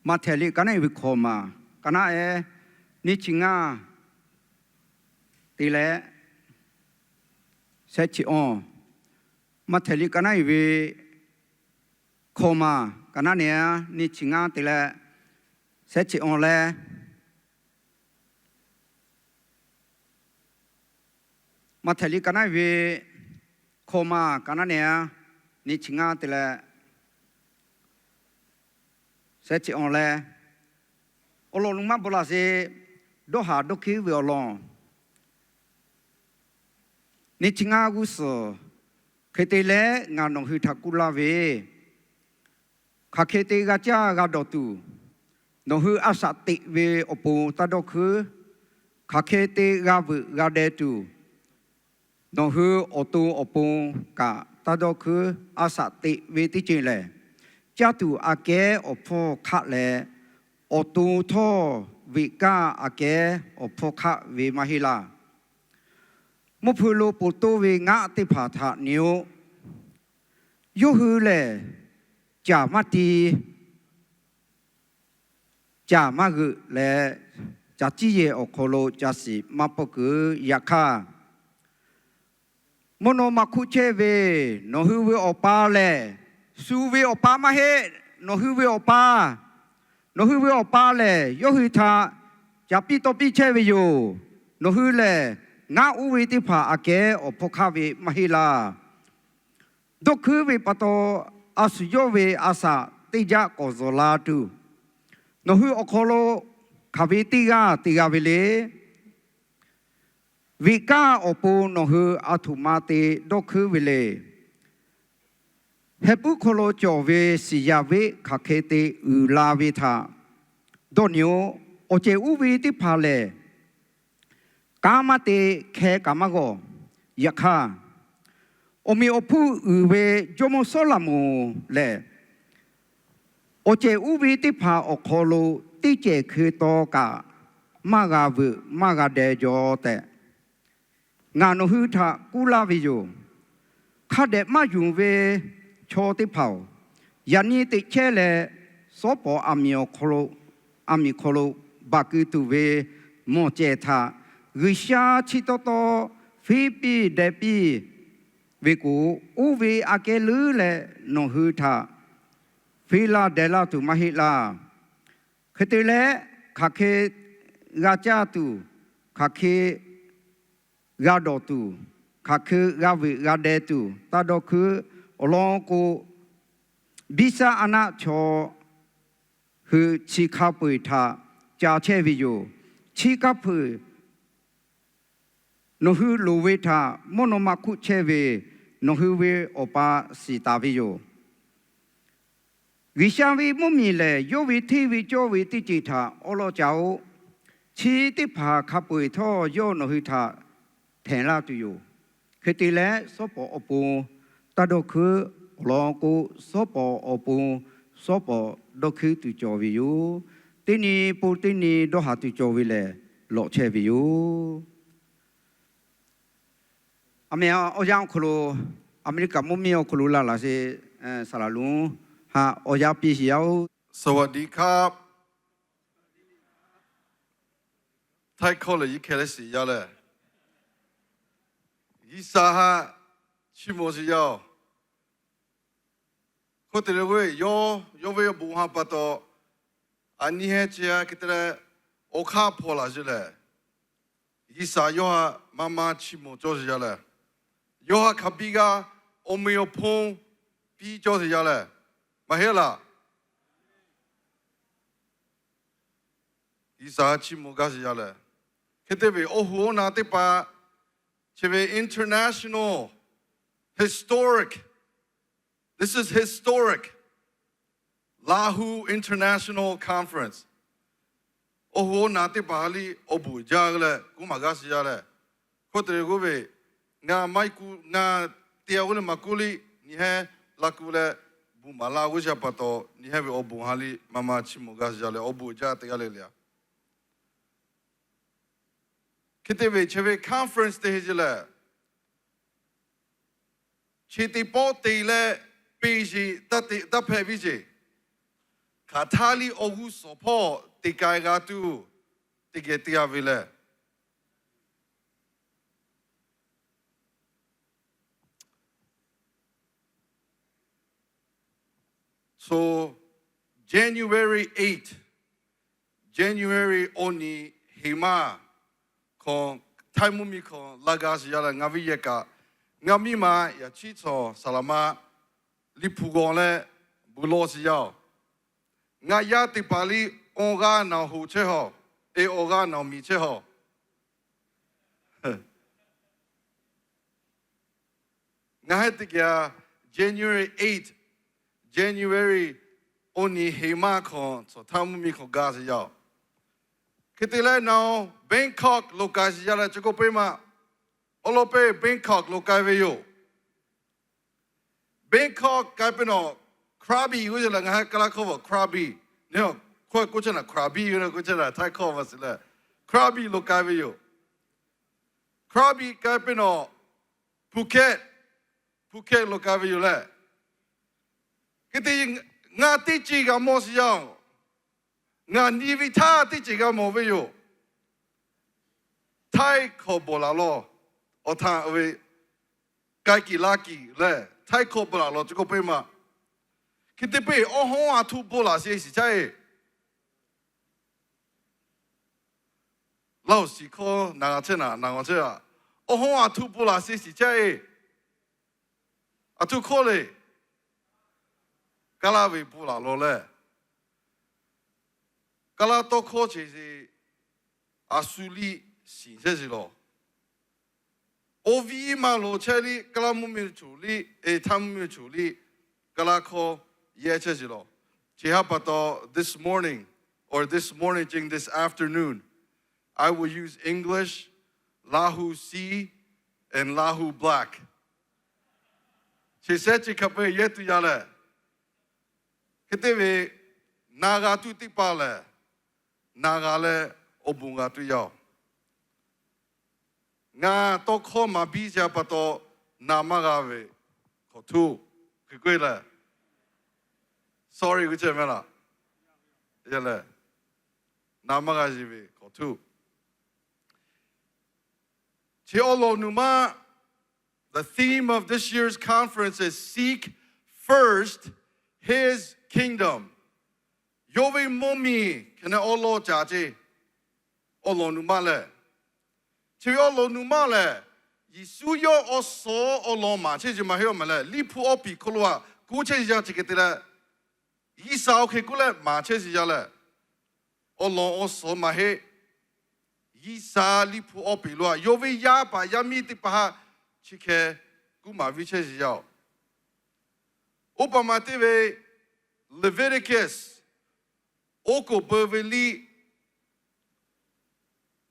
Maꞈhtehˍ liꞈ ka naˉ uiˍ ve hkawꞈ maˬ, ka naˉ eˉ, nyiˇ chi ngaˇ te leh shehˆ chi awˬ. Maꞈhtehˍ liꞈ ka naˉ uiˍ ve hkawꞈ maˬ, ka naˉ nehˬ aˉ, nyiˇ chi ngaˇ te leh shehˆ chi awˬ leh, Maꞈhtehˍ liꞈ ka naˉ uiˍ ve hkawꞈ maˬ, ka naˉ nehˬ aˉ, nyiˇ chi ngaˇ te leh shehˆ chi awˬ leh, awˬ lawn lo maˇ bon laˬ sheˍ. Dawˇ haˍ dawˇ hkiˉ ve awˬ lawn, nyiˇ chi ngaˇ g'uˇ suhˍ, hk'e te leh ngaˬ nawˬ hui htaꞈ k'oˆ laˇ ve, hk'aˬ hk'e te g'a caˇ g'a dawˬ tuˬ, nawˬ hui a shaꞈ teꞈ ve awˬ pon taˇ dawˇ hkuiˉ. Hk'aˬ hk'e te g'a veuꞈ g'a deh tuˬ, nawˬ hui awˬ to awˬ pon kaꞈ taˇ dawˇ hkuiˉ. A shaꞈ teꞈ ve teˇ ceuˬ lehˬ, caˇ tuˬ aꞈ kehˉ awˬ hpfuhˇ hk'aˆ leh, awˬ to htawˇ veꞈ kaˇ aꞈ kehˉ awˬ hpfuhˇ hk'aˆ ve maˇ heˆ laˇ. Mvuhˇ hpui lo ponˬ toˇ ve ngaˆ teˇ hpaˍ htaꞈ nyi-oˆ. Yawˇ hui lehˬ, caˬ maˇ ti, caˬ maˇ g'euꞈ leh, caˬ ciˇ yehˬ awˬ hk'aw lo caˬ shiˍ maˇ pawˆ kuiˬ. Yaꞈ hk'aˇ, mvuhˇ naw ma hk'oˆ chehˇ ve nawˬ hui ve Awˬ pa lehˬ, shu ve Awˬ pa maˇ heˆ. Nawˬ hui ve Awˬ pa, nawˬ hui ve Awˬ pa lehˬ, yawˇ hui htaꞈ caˍ piˇ taw piˇ chehˇ ve yoˬ. Nawˬ hui lehˬ, ngaˆ oˇ ve teˇ hpaˍ aꞈ kehˉ awˬ hpfuhˇ hk'aˆ ve maˇ heˆ laˇ. Dawˇ hkuiˉ ve pa taw, a shu yawˇ ve a shaꞈ teˇ jaˆ k'awꞈ zuhˬ la tuˬ, nawˬ hui awˬ hk'aw lo hk'aˬ ve teˇ g'aˇ te g'a ve le. Veꞈ kaˇ awˬ pon nawˬ hui a htoꞈ ma te dawˇ hkuiˉ ve le. Heh puiˉ hk'aw lo cawˬ ve shiˍ yaˍ veˆ hk'aˬ hk'e te uiˍ la ve htaꞈ dawˇ nyi-oˆ. Awˬ cehˬ uˉ ve teˇ hpaˍ lehˬ, kanˉ maˇ te, hkeh kaꞈ maˇ g'awˬ. Yaꞈ hk'aˇ, awˬ meꞈ awˬ hponˇ uiˍ ve jawˇmawˇ Sawˉlaꞈmonˍ lehˬ, awˬ cehˬ uˉ ve teˇ hpaˍ awˬ hk'aw lo teˇ cehˬ hkui taw kaꞈ maˇ g'a veuꞈ maˇ g'a deh jaw tehꞈ, ngaˬ nawˬ hui htaꞈ k'oˆ laˇ ve yoˬ. Hk'a dehꞈ maˇ yonˍ ve chaw teˇ hpaˍ-oˬ, yaꞈ nyi teꞈ chehˇ leh, sawˉ pawˍ aˬ miˍ awˬ hk'aw lo, aˬ miˍ hk'aw lo baˬ keu tuˬ ve mawˬ cehˬ htaꞈ G'uiˬsha chi taw taw fiˉ piˇ deh piˇ ve k'o, oˇ ve aꞈ kehˉ leuˉ leh nawˬ hui htaꞈ fiˉ laˇ deh laˇ tuˬ maˇ heˆ laˇ. Hk'e te leh, hk'aˬ hk'e g'a caˇ tuˬ, hk'aˬ hk'e g'a dawˬ tuˬ, hk'aˬ hk'e g'a veuꞈ g'a deh tuˬ taˇ dawˇ hkuiˉ. Awˬ lawn k'o, biˇ saˉ a naˆ chaw hui chi hk'a peu-eˬ htaꞈ ca chehˇ ve yoˬ. Chi hk'a peu-eˬ nawˬ hui loˍ ve htaꞈ mvuhˇ naw ma hk'oˆ chehˇ ve nawˬ hui ve Awˬ pa shiˍ taˍ ve yoˬ. G'uiˬsha ve mvuhˇmiˬ lehˬ, yawˇ ve hteˇ ve cawˇ ve teˇ ceuˬ htaꞈ awˉ lawˇ ca-oˆ. Chi teˇ hpaˍ hk'a peu-eˬ htawˇ yawˇ nawˬ hui htaꞈ hpehꞈ laˇ tuˬ yoˬ. Hk'e te leh, sawˉ pawˍ awˬ pon taˇ dawˇ hkuiˉ. Awˬ lawn k'o, sawˉ pawˍ awˬ pon sawˉ pawˍ dawˇ hkuiˉ tuˬ cawˬ ve yoˬ. Teˇ nyi pon teˇ nyi dawˇ haˍ tuˬ cawˬ ve lehˬ, lawꞈ chehˇ ve yoˬ. Aˬ miˍ, awˬ yanˇ awˬ hk'aw lo, America mvuhˇmiˬ awˬ hk'aw lo laˬ laˬ sheˍ, saˍ laˍ lonˉ haꞈ awˬ yanˇ piˇ sheˍ yaˇ-oˆ. สวัสดีครับ Htaiˇ hkawˇ lehˬ, yehˬ hkeh leh shiˍ yaˇ lehˬ, G'uiˬsha haꞈ chiˇ mvuh sheˍ yaˇ-oˬ. Hk'oˆ te leh, yawˇ ve awˬ bon haꞈ pa taw, a nyi hehnˇ chi a hk'e te leh, awˬ hk'aˇ hpaw laˬ sheˍ lehˬ, G'uiˬsha yawˇ haꞈ maˇ maˇ chiˇ mvuh cawˇ sheˍ yaˇ lehˬ, yawˇ haꞈ hk'aˬ biˇ g'aˇ awˬ meꞈ awˬ hponˇ piˇ cawˇ sheˍ yaˇ lehˬ, maˇ heˆ laˇ. G'uiˬsha chiˇ mvuh gaˇ sheˍ yaˇ lehˬ, hk'e te ve awˬ hoꞈ awˬ naˍ teˇ hpaˍ, chi ve international, historic, this is historic, Lahu International Conference. Awˬ hoꞈ awˬ naˍ teˇ hpaˍ ha liˇ awˬ bon jaˇ leh k'oˆ maˍ gaˇ sheˍ yaˇ lehˬ, hk'oˆ te leh k'oˆ ve, ngaˬ maˇ heˆ k'o, ngaˬ te-a k'oˆ leh maˇ k'oˆ liˇ, nyi hehnˇ la k'oˆ leh, bon maˍ laˇ g'uˇ sha pa taw, nyi hehnˇ ve awˬ bon ha liˇ maˇ maˇ chiˇ mvuh gaˇ sheˍ yaˇ lehˬ, awˬ bon jaˇ te g'aˇ le le-a. Hk'e te ve chi ve conference te heˆ sheˍ lehˬ, chi teˇ pawˆ te leh peˇ sheˍ, taˇ hpehꞈ piˇ sheˍ. hk'aˬ htaˇ liˇ awˬ g'uˇ suhˍ hpawˇ te k'ai g'a tuˬ teˇ geh te g'a ve lehˬ. So January eight, January awˬ nyi heˍ maˇ hkawˇ, htaiˇ mvuhˇ miˬ hkawˇ laˇ gaˇ shiˍ yaˇ leh ngaˬ ve yehˬ kaꞈ, ngaˬ miˇ ma yaꞈ chiˉ chaw saˍ laˍ ma Liꞈ hpu g'aw leh bvuhꞈ lawˬ shiˍ yaˇ-oˬ. Ngaˬ yaˇ teˇ hpaˍ liˇ awˬ g'aˇ nawˬ hoꞈ chehˇ hawˬ, e awˬ g'aˇ nawˬ miˬ chehˇ hawˬ. Ngaˬ hui teˇ geh January eight, January awˬ nyi heˍ maˇ hkawˇ chaw htaiˇ mvuhˇ miˬ hkawˇ gaˇ shiˍ yaˇ-oˬ. Hk'e te leh nawˬ Bangkok lo k'ai shiˍ yaˇ leh chi k'oˆ piˇ ma. Awˬ lawn peuˬ Bangkok lo k'ai ve yoˬ. Bangkok k'ai piˇ nawˬ, Krabi g'uˇ ce leh ngaˬ hui Kaˍlaˇ hkawˇ bvuhꞈ Krabi, neˇ hkawˇ k'oˆ chehˇ naˍ Krabi g'uˇ ce leh Htaiˇ hkawˇ bvuhꞈ shiˍ leh, Krabi lo k'ai ve yoˬ. Krabi k'ai piˇ nawˬ, Phuket, Phuket lo k'ai ve yoˬ leh. Hk'e te ngaˬ teˇ ceuˬ g'a mawˬ shiˍ yaˇ-oˬ. Ngaˬ nyi ve htaˇ teˇ ceuˬ g'a mawˬ ve yoˬ. Htaiˇ hkawˇ bvuhꞈ laˬ lawˬ, awˬ htaꞈ ve k'ai kiˬ la kiˬ leh Htaiˇ hkawˇ bvuhꞈ laˬ lawˬ chi k'oˆ piˇ ma. Hk'e te piˇ awˬ hawˉ aˬ htoꞈ bvuhꞈ laˬ sheˍ shiˍ caˇ e. Laˇ-oˬ shiˍ hkawˇ naˍ g'a chehˇ naˍ, naˍ g'a chehˇ a. Awˬ hawˉ aˬ htoꞈ bvuhꞈ laˬ sheˍ shiˍ caˇ e. Aˬ htoꞈ hkawˇ le. Kaˍlaˇ ve bvuhꞈ laˬ lawˬ leh, Kaˍlaˇ tawˇ hkawˇ chi sheˍ, aˬ su liˇ shiˍ chehˇ sheˍ lawˬ. Awˬ viˉ maˇ lo chehˇ liˇ Kaˍlaˇ mvuhˇ miˬ choˬ liˇ, e Htaiˇ mvuhˇ miˬ choˬ liˇ, Kaˍlaˇ hkawˇ yehˇ chehˇ sheˍ lawˬ. Chi htaꞈ pa taw this morning, or this morning, during this afternoon, I will use English, Lahu C, and Lahu Black. Chi shehˉ chi hk'a peu yehˇ tuˬ yaˇ lehˬ, hk'e te ve, na g'a tuˬ teˇ hpaˍ lehˬ, na g'a leh awˬ bon g'a tuˬ yaˇ-oˬ. Ngaˬ tawˇ hkawˇ maˍ biˇ chi htaꞈ pa taw na maˇ g'a ve hk'awꞈ htuˇ, hk'e k'oˆ e lehˬ, sorry g'uˇ ce mehˍ laˬ. Yaˇ lehˬ, na maˇ g'a sheˍ ve hk'awꞈ htuˇ. Chi awˬ lawn nuˬ ma, the theme of this year's conference is Seek First His Kingdom. Yawˇ ve mvuhˇ miˬ hk'e ne awˬ lawn caˍ ce. Awˬ lawn nuˬ ma lehˬ, chi ve awˬ lawn nuˬ ma lehˬ, Yeˍsuˆ yawˇ awˬ suhˍ awˬ lawn maˍ chehˇ sheˍ maˇ heˆ a maˬ lehˬ, Liꞈ hpu awˬ piˍ hk'aw lo a k'oˆ chehˇ yaˇ chi hk'e te leh, G'uiˬsha awˬ hk'e k'oˆ leh maˍ chehˇ sheˍ yaˇ lehˬ, awˬ lawn awˬ suhˍ maˇ heˆ. G'uiˬsha Liꞈ hpu awˬ piˍ lo a yawˇ ve yaˇ paˍ yaˇ miˇ teˇ hpaˍ htaꞈ chi hk'e k'oˆ maˍ viˇ chehˇ sheˍ yaˇ-oˬ. Oˇ pa maˬ te ve Leviticus, Oˉ k'oˍ pui ve liˇ,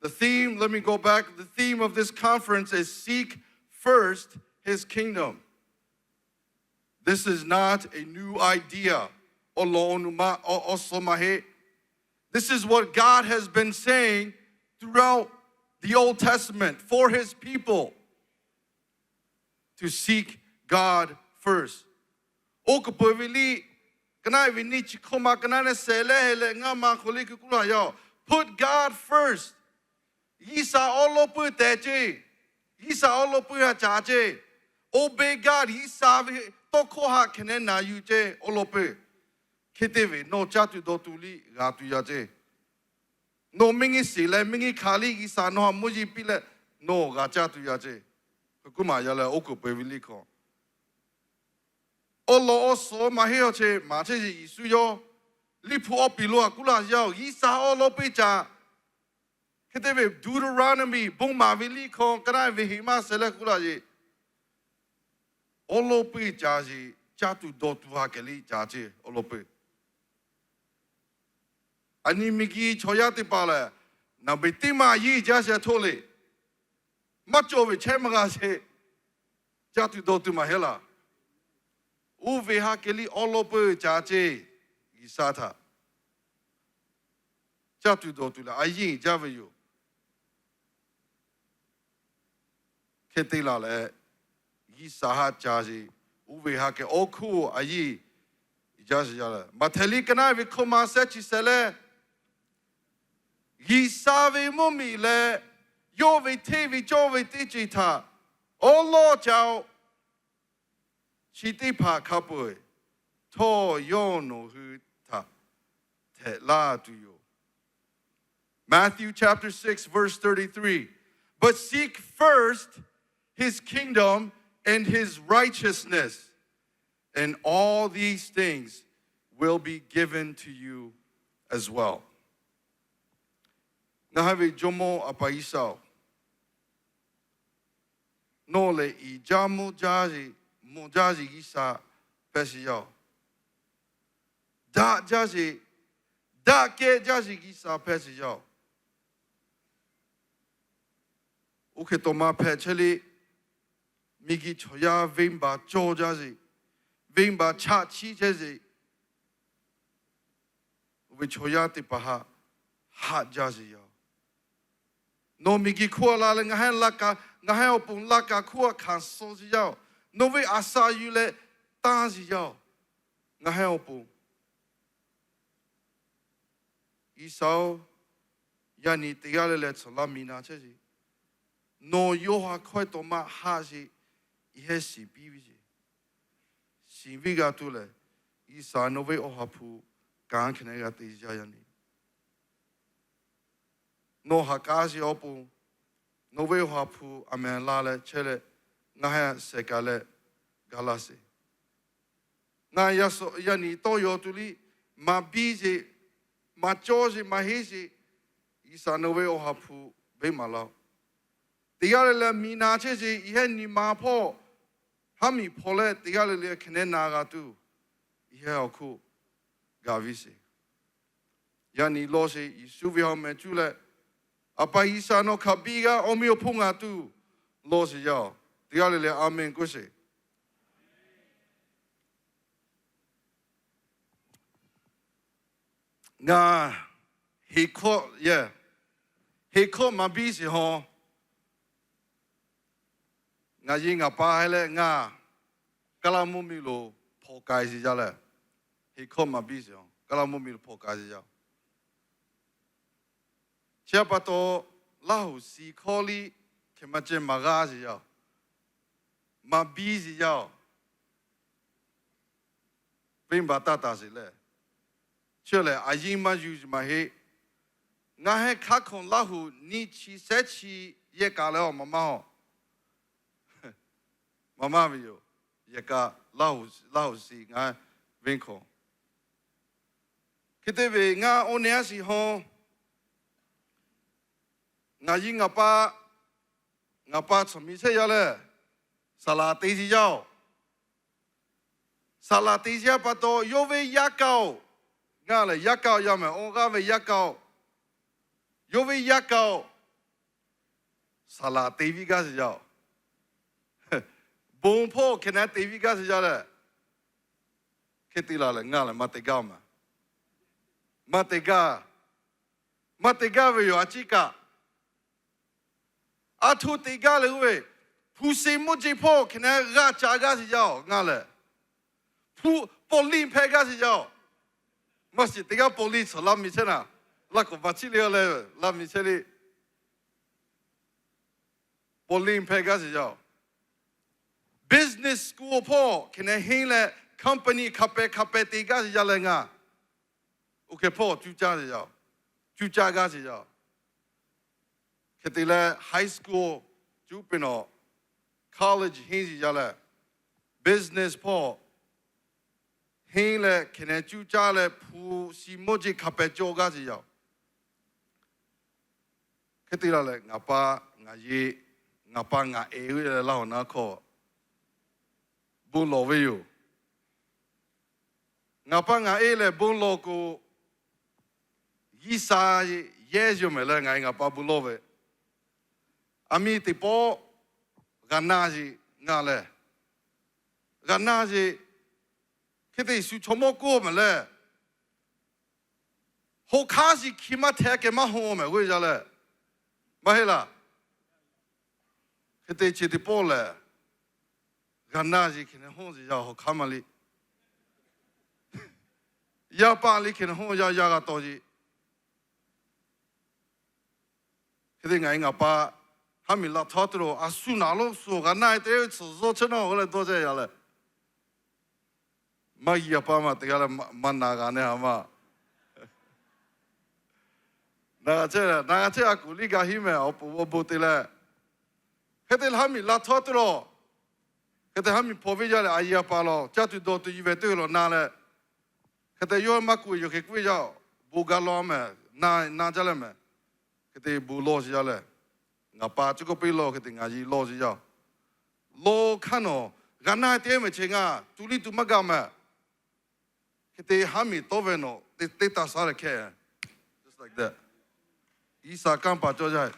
the theme, let me go back, the theme of this conference is Seek First His Kingdom. This is not a new idea. Awˬ lawn awˬ nuˬ ma awˬ suhˍ maˇ heˆ. This is what God has been saying throughout the Old Testament for His people to seek God first. Oˉ k'oˍ pui ve liˇ, ka naˆ ve nyi chi hkawˇ ma ka naˆ leh shehˍ leh heˍ leh ngaˇ ma hk'aw liˇ kuˬ kuˬ laˬ yaˇ-oˬ, put God first. G'uiˬsha awˉ lawˉ peuˇ tehꞈ ce. G'uiˬsha awˉ lawˉ peuˇ htaꞈ caˍ ce. Obey God, G'uiˬsha ve tawˇ hkawˇ htaꞈ hk'e ne naˍ yuˬ ce awˉ lawˉ peuˇ. Hk'e te ve nawˬ caˇ tuˬ dawˬ tuˬ liˇ g'a tuˬ yaˇ ce. Nawˬ miˇ nyi shiˍ leh miˇ nyi hkanˍ liˇ G'uiˬsha nawˬ htaꞈ mvuhˇ yeˬ piˇ leh nawˬ g'a caˇ tuˬ yaˇ ce. Hk'e kuˬ maˬ yaˇ leh oˉ k'oˍ pui ve liˇ hkawˇ, awˬ lawn awˬ suhˍ maˇ heˆ awˬ chehˇ maˍ chehˇ ve Yeˍsuˆ yawˇ Liꞈ hpu awˬ piˍ lo a kuˬ laˬ yaˇ-oˬ, G'uiˬsha awˉ lawˉ peuˇ caˍ. Hk'e te ve Deuteronomy bon maˍ ve liˇ hkawˇ ka naˆ ve heˍ maˇ shehˍ leh kuˬ laˬ yeˬ, awˉ lawˉ peuˇ caˍ yeˬ, caˇ tuˬ dawˬ tuˬ ha kehˬ liˇ caˍ ce awˉ lawˉ peuˇ. A nyi miˬ guiˬ chaw yaˇ teˇ hpaˍ lehˬ, naˬ beˬ teˇ maˬ yeˇ jaˇ sheh htoˆ le. Maˇ cawˬ ve chehˇ maˇ g'a sheˍ. Caˇ tuˬ dawˬ tuˬ maˇ heˆ laˬ. Oˇ ve ha kehˬ liˇ awˉ lawˉ peuˇ caˍ ce. G'uiˬsha htaꞈ caˇ tuˬ dawˬ tuˬ lehˬ a yeˇ jaˇ ve yoˬ. Hk'e te laˬ leh, G'uiˬsha haꞈ caˍ yeˬ, oˇ ve ha kehˬ awˉ hkuˇ a yeˇ jaˇ sheˍ yaˇ leh, Maꞈhtehˍ liꞈ ka naˆ ve hkawˇ ma shehˆ chi shehˍ leh, G'uiˬsha ve mvuhˇmiˬ leh yawˇ ve hteˇ ve cawˇ ve teˇ ceuˬ htaꞈ awˉ lawˉ ca-oˬ. Chi teˇ hpaˍ hk'a peu-eˬ htawˇ yawˇ nawˬ hui htaꞈ htehꞈ laˇ tuˬ yoˬ. Matthew chapter six, verse thirty-three. But seek first his kingdom and his righteousness, and all these things will be given to you as well. Ngaˬ hui ve Jawˇmawˇ A pa G'uiˬsha-oˬ, nawˬ lehˬ iˍ jaˇ mvuhˇ jaˇ, mvuhˇ jaˇ sheˍ G'uiˬsha hpehꞈ sheˍ yaˇ-oˬ. Daꞈ jaˇ sheˍ, daꞈ kehˉ jaˇ sheˍ G'uiˬsha hpehꞈ sheˍ yaˇ-oˬ. Oˇ hk'e taw ma hpehꞈ chehˇ le, miˬguiˬ chaw yaˇ venˇbaˆ cawˇ jaˇ sheˍ, venˇbaˆ chaꞈ chiˆ chehˇ sheˍ. Oˇ ve chaw yaˇ teˇ hpaˍ haꞈ, haꞈ jaˇ sheˍ yaˇ-oˬ. Nawˬ miˬguiˬ hk'oˆ a la leh ngaˬ hui laˇ ka, ngaˬ hui awˬ pon laˇ ka hk'oˆ a hkanˍ suh sheˍ yaˇ-oˬ. Nawˬ ve aˍ saˍ yuˬ leh tanˇ sheˍ yaˇ-oˬ. Ngaˬ hui awˬ pon G'uiˬsha-oˬ, yaˇ nyi teˇ g'aˇ le leh tsuhꞈ laˇ mi na chehˇ sheˍ. Nawˬ yawˇ ha hkawehˇ taw ma haꞈ sheˍ, iˉ hehˉ shiˍ piˇ ve sheˍ. Shiˍ viˇ g'a tuˬ lehˬ, G'uiˬsha nawˬ ve Awˬ ha hpu kanˉ hk'e nehˉ g'a te yaˇ yaˇ nyi. Nawˬ haꞈ k'aˉ sheˍ awˬ pon, nawˬ ve Awˬ ha hpu aˬ mehˍ la leh chehˇ leh, ngaˬ hui shehˍ kaꞈ leh ga laˇ sheˍ. Ngaˬ yaˇ nyi tawˇ yaw tuˬ liˇ maˍ biˇ sheˍ, maˍ cawˇ sheˍ, maˍ heˆ sheˍ. G'uiˬsha nawˬ ve Awˬ ha hpu beˇ maˍ laˇ-oˆ. Teˇ g'aˇ le leh mi na chehˇ sheˍ, iˉ hehˉ nyi ma hpawˇ haˉ miˬ hpaw leh teˇ g'aˇ le le hk'e nehˉ na g'a tuˬ, iˉ hehˉ awˬ hk'oˆ ga viˇ sheˍ. Yaˇ nyi lawˇ sheˍ, Yeˍsuˆ ve ha mehˍ cuˇ leh, A pa G'uiˬsha nawˬ hk'aˬ biˇ g'aˇ awˬ meꞈ awˬ hponˇ ngaˬ tuˬ lawˇ sheˍ yaˇ-oˬ. Teˇ g'aˇ le le Aˍmenˍ k'oˆ sheˍ. Ngaˬ heˍ hkawˇ yehˬ, heˍ hkawˇ maˍ biˇ sheˍ haw. Ngaˬ yehˬ ngaˬ pa heh leh ngaˬ Kaˇlaˇ mvuhˇmiˬ lo hpaw k'ai sheˍ yaˇ leh, heˍ hkawˇ maˍ biˇ sheˍ haw, Kaˇlaˇ mvuhˇmiˬ lo hpaw k'ai sheˍ yaˇ. Chi pa taw, Laˇhuˍ shiˍ hkawˇ liˇ hk'e maˇ ceh maˍ g'aˇ sheˍ yaˇ-oˬ. Maˍ biˇ sheˍ yaˇ-oˬ. Venˇbaˆ taˇ taˍ sheˍ leh, chi lehˬ a yiˇ maˇ yuˬ maˇ heˆ. Ngaˬ heh hk'aˇ hkawnˍ Laˇhuˍ nyiˇ chi shehˉ chi yehˬ kaꞈ leh awˬ maˍ maˇ haw. Maˍ maˇ ve yoˬ. Yehˬ kaꞈ Laˇhuˍ shiˍ ngaˬ venˇ hkawnˍ. Hk'e te ve ngaˬ awˬ nehˬ a shiˍ haw, ngaˬ yehˬ ngaˬ pa, ngaˬ pa chaw miˬ shehˆ yaˇ leh, saˍ laˍ te sheˍ yaˇ-oˬ. Saˍ laˍ te sheˍ yaˇ pa taw, yawˇ ve yaˇ kaˇ-oˬ, ngaˬ lehˬ yaˇ kaˇ-oˬ yaˇ mehˍ, awˬ g'aˇ ve yaˇ kaˇ-oˬ, yawˇ ve yaˇ kaˇ-oˬ, saˍ laˍ te viˇ gaˇ sheˍ yaˇ-oˬ. Bon hpawˇ hk'e nehˉ te viˇ gaˇ sheˍ yaˇ leh, hk'e te la leh ngaˬ lehˬ maˇ te gaˇ-oˬ ma. Maˇ te gaˇ, maˇ te gaˇ ve yoˬ a ciˉ kaꞈ. A htoꞈ te gaˇ leh oˇ ve, hpu shi mvuhˇ jeˬ hpawˇ hk'e nehˉ g'aˇ ca gaˇ sheˍ yaˇ-oˬ ngaˬ lehˬ. Hpu, police hpehꞈ gaˇ sheˍ yaˇ-oˬ. Maˇ shiˍ teˇ g'aˇ police chaw laˇ mi chehˇ naˍ, laˇ k'oˍ maˇ chiˇ le leh laˇ mi chehˇ le. Police hpehꞈ gaˇ sheˍ yaˇ-oˬ. Business school hpawˇ hk'e nehˉ henˇ leh company hk'a pehꞈ hk'a pehꞈ te gaˇ sheˍ yaˇ leh ngaˬ, oˇ hk'e hpawˇ cuˇ caˇ sheˍ yaˇ-oˬ. Cuˇ caˇ gaˇ sheˍ yaˇ-oˬ. Hk'e te leh high school cuˇ peuˬ nawˬ, college henˇ sheˍ yaˇ leh, business hpawˇ henˇ leh hk'e nehˉ cuˇ caˇ leh hpu shi mvuhˇ jeˬ hk'a pehꞈ cawˇ gaˇ sheˍ yaˇ-oˬ. Hk'e te la leh ngaˬ pa, ngaˬ yehˬ, ngaˬ pa ngaˬ e ve leh Laˇhuˍ naˉ hkawˇ bon lawˬ ve yoˬ. Ngaˬ pa ngaˬ e lehˬ bon lawˬ k'o, G'uiˬsha yehˇ yoˬ mehˍ leh ngaˬ e ngaˬ pa bon lawˬ ve. Aˬ miˍ teˇ pawˆ g'a naˇ sheˍ ngaˬ lehˬ, g'a naˇ sheˍ. Hk'e te Yeˍsuˆ chaw mawˇ k'oˆ mehˍ leh, Hawˬ hkanˇ shiˍ hki maˇ hteꞈ kehˬ maˇ hawˇ mehˍ g'oˇ yaˇ leh, maˇ heˆ laˇ. Hk'e te chi teˇ pawˆ lehˬ, g'a naˇ sheˍ hk'e nehˉ hawˇ sheˍ yaˇ hawˬ hkanˇ maˇ le. Yaˇ paˍ liˇ hkeh naˬ hawˉ yaˇ yaˇ g'a taw ce. Hk'e te ngaˬ e ngaˬ pa haˉ miˬ la htawˇ tuˬ lo a shu naˍ lo shu g'a naˆ e te tsuhˬ zuhˇ chehˇ nawˇ g'a leh dawˇ chehˇ yaˇ leh, maˇ g'a pa maˇ teˇ g'aˇ leh maˇ na g'a nehˬ ha maˇ. Naˬ g'a chehˇ, naˬ g'a chehˇ a kuˬ liˇ ga hiˉ mehˍ awˬ pon awˬ bon te leh, hk'e te haˉ miˬ la htawˇ tuˬ lo, hk'e te haˉ miˬ hpaw ve yaˇ leh a yaˇ paˍ lawˬ caˇ tuˬ dawˬ tuˬ yuˬ ve teˇ g'aˇ lawˬ na leh, hk'e te yawˇ maˇ kuˬ yawˬ hk'e kuˬ ve yaˇ, bon ga lawˬ mehˍ, na jaˇ leh mehˍ. Hk'e te bon lawˬ sheˍ yaˇ leh, ngaˬ pa chi k'oˆ piˇ lawˬ hk'e te ngaˬ yi lawˬ sheˍ yaˇ. Lawˬ hk'aˇ nawˬ g'a naˆ e te mehˍ che ngaˬ tu liˇ tuˬ maˇ gaˬ mehˍ. Hk'e te haˉ miˬ tawˇ ve nawˬ teˇ taˇ shaˉ leh hkehˇ. G'uiˬsha kanˇ paˍ cawˇ yaˇ,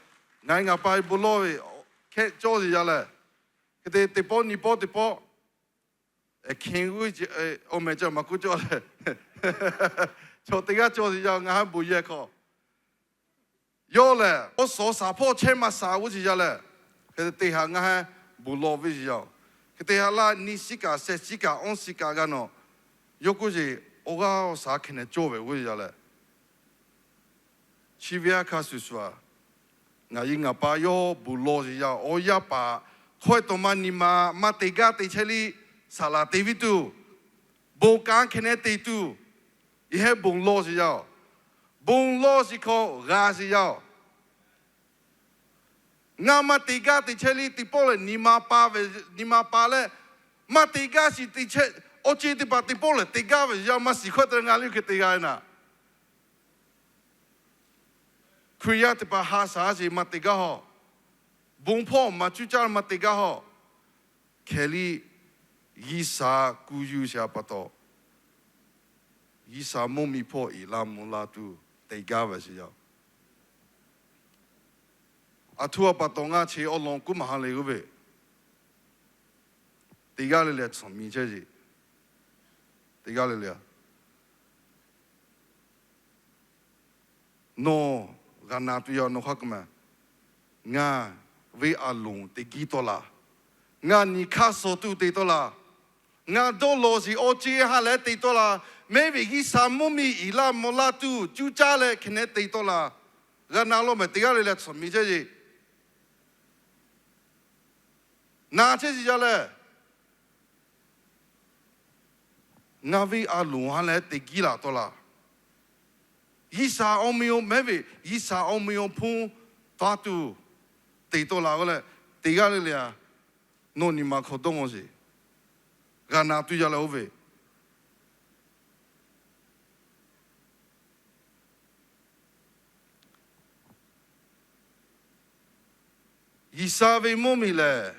ngaˬ e ngaˬ pa bon lawˬ ve hkehˇ cawˇ sheˍ yaˇ leh, hk'e te teˇ pawˆ nyi pawˆ teˇ pawˆ, hkeh g'uˇ awˬ meh cawˇ maˇ kuˇ cawˇ leh, chaw teˇ g'aˇ cawˇ sheˍ yaˇ ngaˬ haˉ bon yehˬ hk'aw yawˇ lehˬ, awˬ suhˍ shaˍ hpawˇ chehˇ maˇ shaˍ g'uˇ sheˍ yaˇ leh, hk'e te te ha ngaˬ haˉ bon lawˬ ve sheˍ yaˇ. Hk'e te ha laˇ nyi shiˉ kaꞈ sheh shiˉ kaꞈ awˇ shiˉ kaꞈ g'a nawˬ, yawˇ k'oˆ sheˍ, awˬ g'aˇ awˬ shaˍ hkeh nehˬ cawˇ ve g'uˇ sheˍ yaˇ leh, chi ve aˇ hk'aˇ shuˍ shuˍ a, ngaˬ yi ngaˬ pa yawˇ bon lawˬ sheˍ yaˇ. Awˬ yaˇ paˍ hkawehˇ tawˍ ma nyi ma maˇ te gaˇ te chehˇ liˇ saˍ laˍ te viˇ tuˬ, bon kanˉ hkeh nehˬ te tuˬ, yehˬ hehˉ bon lawˬ sheˍ yaˇ. Bon lawˬ sheˍ hk'aw g'a sheˍ yaˇ. Ngaˬ maˇ te gaˇ te chehˇ liˇ teˇ pawˆ lehˬ, nyi ma pa ve, nyi ma pa leh, maˇ te gaˇ shiˍ te chehˇ, awˬ ceuˬ teˇ hpaˍ teˇ pawˆ lehˬ te gaˇ ve yaˇ maˇ shiˍ hkawehˇ te ngaˬ liˇ hk'e te g'a e naˍ. Hkriꞈ yaˇ teˇ hpaˍ ha shaˍ sheˍ maˇ te gaˇ hawˬ. Bon hpawˇ maˇ cuˇ caˇ maˇ te gaˇ hawˬ. Hkeh liˇ G'uiˬsha kuˬ yuˬ sheˍ a pa taw, G'uiˬsha mvuhˇ miˬ hpawˇ iˍ laˇ mvuh laˇ tuˬ te gaˇ ve sheˍ yaˇ. Aˬ htoꞈ a pa taw ngaˬ chi awˬ lawn k'oˆ maˇ ha lehˬ g'uˇ ve, teˇ g'aˇ le le a tsuhꞈ mi chehˇ sheˍ. Teˇ g'aˇ le le a Nawˬ g'a na tuˬ yaˇ nawˬ hk'aˇ k'o mehˍ, ngaˬ ve a loˍ te giˇ tawˆ la, ngaˬ nyi hk'aˇ suh tuˬ te tawˆ la, ngaˬ dawˇ lawˬ shiˍ awˬ ceuˬ ha lehˬ te tawˆ la, mehˉ ve G'uiˬsha mvuhˇ miˬ iˍ laˇ mvuh laˇ tuˬ cuˇ caˇ leh hkeh nehˬ te tawˆ la. G'a na lo mehˍ teˇ g'aˇ le le a tsuhꞈ mi chehˇ sheˍ. Na chehˇ shiˍ yaˇ lehˬ, ngaˬ ve a loˍ ha lehˬ te giˇ laˬ tawˆ la. G'uiˬsha awˬ meh awˬ mehˉ ve G'uiˬsha awˬ meh awˬ hponˇ taˇ tuˬ te tawˆ la k'oˆ leh, teˇ g'aˇ le le a, nawˬ nyi ma hk'aw dawˇ ngaw sheˍ. G'a na tuˬ yaˇ leh oˇ ve G'uiˬsha ve mvuhˇ miˬ lehˬ,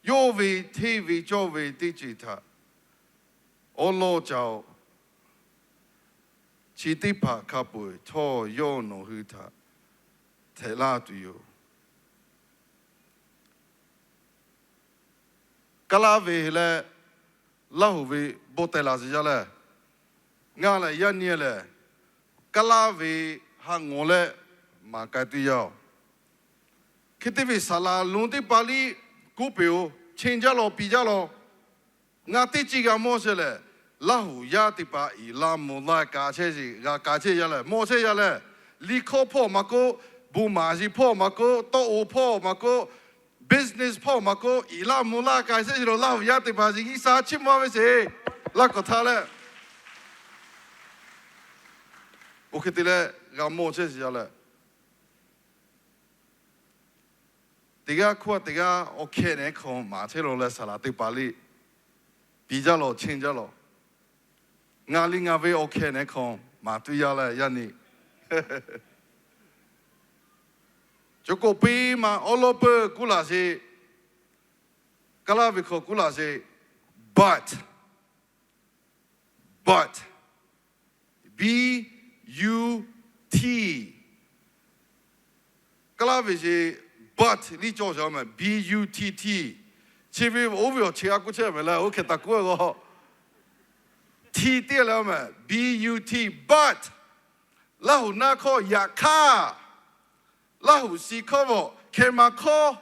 yawˇ ve hteˇ ve cawˇ ve teˇ ceuˬ htaꞈ awˉ lawˇ ca-o. Chi teˇ hpaˍ hk'a peu-eˬ htawˇ yawˇ nawˬ hui htaꞈ htehꞈ laˇ tuˬ yoˬ. Kaˇ laˇ ve leh Laˇ huˍ ve bon tehˬ laˬ shiˍ yaˇ lehˬ, ngaˬ lehˬ yaˇ nyi lehˬ, Kaˇ laˇ ve ha ngawˬ leh maˍ k'ai tuˬ yaˇ-oˬ. Hk'e te ve saˍ laˍ lonˉ teˇ hpaˍ liˇ kuˉ peˬ-oˬ, cheˇ jaˇ lawˬ piˍ jaˇ lawˬ. Ngaˬ teˇ ceuˬ g'a mawˇ sheˍ lehˬ, Laˇ huˍ yaˇ teˇ hpaˍ iˍ laˇ mvuh laˇ ka chehˇ sheˍ, g'a ka chehˇ yaˇ lehˬ, mawˇ chehˇ yaˇ lehˬ, liꞈ hkawˇ hpawˇ maˇ k'oˆ, bon maˍ shiˍ hpawˇ maˇ k'oˆ, tawˇ o hpawˇ maˇ k'oˆ, business hpawˇ maˇ k'oˆ, iˍ laˇ mvuh laˇ ka chehˇ sheˍ lawˬ. Laˇ huˍ yaˇ teˇ hpaˍ shiˍ G'uiˬsha chiˇ mvuh ve sheˍ. Laˇ k'awꞈ htaˇ leh, oˇ hk'e te leh g'a mawˇ chehˇ shiˍ yaˇ lehˬ, teˇ g'aˇ hk'oˆ teˇ g'aˇ awˬ hkeh nehˬ hk'aw maˍ chehˇ lawˬ leh, saˍ laˍ teˇ hpaˍ liˇ piˍ jaˇ lawˬ, cheˇ jaˇ lawˬ. Ngaˬ liˇ ngaˬ ve awˬ hkeh nehˬ hk'aw maˍ tuˬ yaˇ lehˬ yaˇ nyi. Cawˬ k'o piˇ ma awˉ lawˉ peuˇ kuˉ laˬ sheˍ. Kaˇ laˇ ve hk'aw kuˉ laˬ sheˍ. But, but, B U T, Kaˇ laˇ ve sheˍ, but liˇ cawˬ sheˍ mehˍ, B U T T. Chi ve oˇ ve awˬ chi a kuˉ chehˇ mehˍ leh, oˇ hkeh taˍ kuˉ g'aw. T teˇ leh mehˍ, B U T, but. Laˇ huˍ naˆ hkawˇ yaꞈ hk'aˇ, Laˇ huˍ shiˍ hkawˇ bvuhꞈ hkeh maˍ hkawˇ,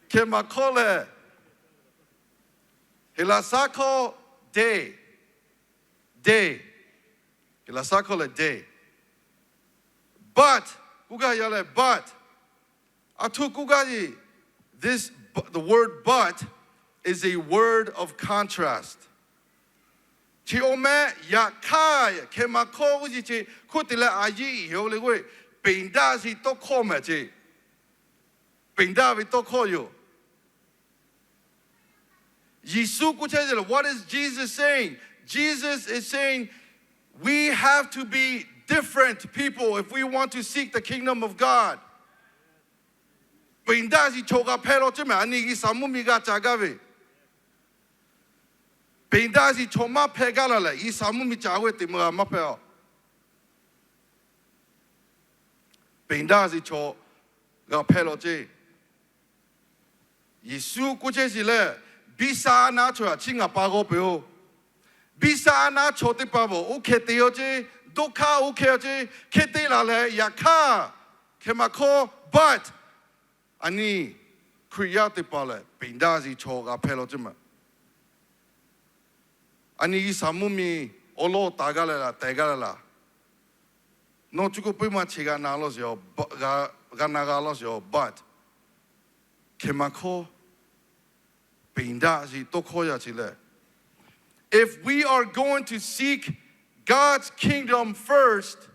hkeh maˍ hkawˇ lehˬ, Heˍlaˍsaˆ hkawˇ day, day. Laꞈ shaˉ hkawˇ lehˬ day. But, k'oˆ gaˇ yaˇ lehˬ but. Aˬ htoꞈ k'oˆ gaˇ ve, this, the word but is a word of contrast. Chi awˬ meh yaꞈ hk'aˇ, hkeh ma hkawˇ oˇ yiˇ chi hk'oˆ te leh a yiˇ iˍ heˍ le k'oˆ ve, peˍ daˇ zi tawˇ hkawˇ mehˍ ce. Peˍ daˇ ve tawˇ hkawˇ yoˬ. Yeˍsuˆ k'oˆ chehˇ ve, what is Jesus saying? Jesus is saying we have to be different people if we want to seek the kingdom of God. Peˍ daˇ zi chaw g'a hpehˇ law ceˇ mehˍ, a nyi G'uiˬsha mvuhˇ miˬ g'a ca gaˇ ve. Peˍ daˇ zi chaw maˇ hpehˇ gaˇ la lehˬ, G'uiˬsha mvuhˇ miˬ ca ve teˇ maˬ g'a maˇ hpehˇ a. Peˍ daˇ zi chaw g'a hpehˇ law ceˇ. Yeˍsuˆ k'oˆ chehˇ shiˍ lehˬ, biˇ saˉ naˉ chaw yaꞈ chiˉ ngaˬ pa g'awˇ peuˬ-oˬ. Biˇ saˉ naˉ chaw teˇ hpaˍ bvuhꞈ oˇ hkeh te-o ceˇ, doˇ hkaˇ oˇ hkeh-o ceˇ, hkeh te laˬ leh yaꞈ hk'aˇ, hkeh ma hkawˇ but, a nyi Hkriꞈ yaˇ teˇ hpaˍ lehˬ peˍ daˇ zi chaw g'a hpehˇ law ceˇ mehˍ. A nyi G'uiˬsha mvuhˇ miˬ awˬ lawˇ taˍ gaˇ leh laˬ, tehˬ gaˇ leh laˬ. Nawˬ cuˇ k'oˆ puiˉ maˇ che g'a na law sheˍ, g'a na g'a law sheˍ, but hkeh ma hkawˇ, peˍ daˇ zi tawˇ hkawˇ yaˇ chi lehˬ, if we are going to seek God's kingdom first,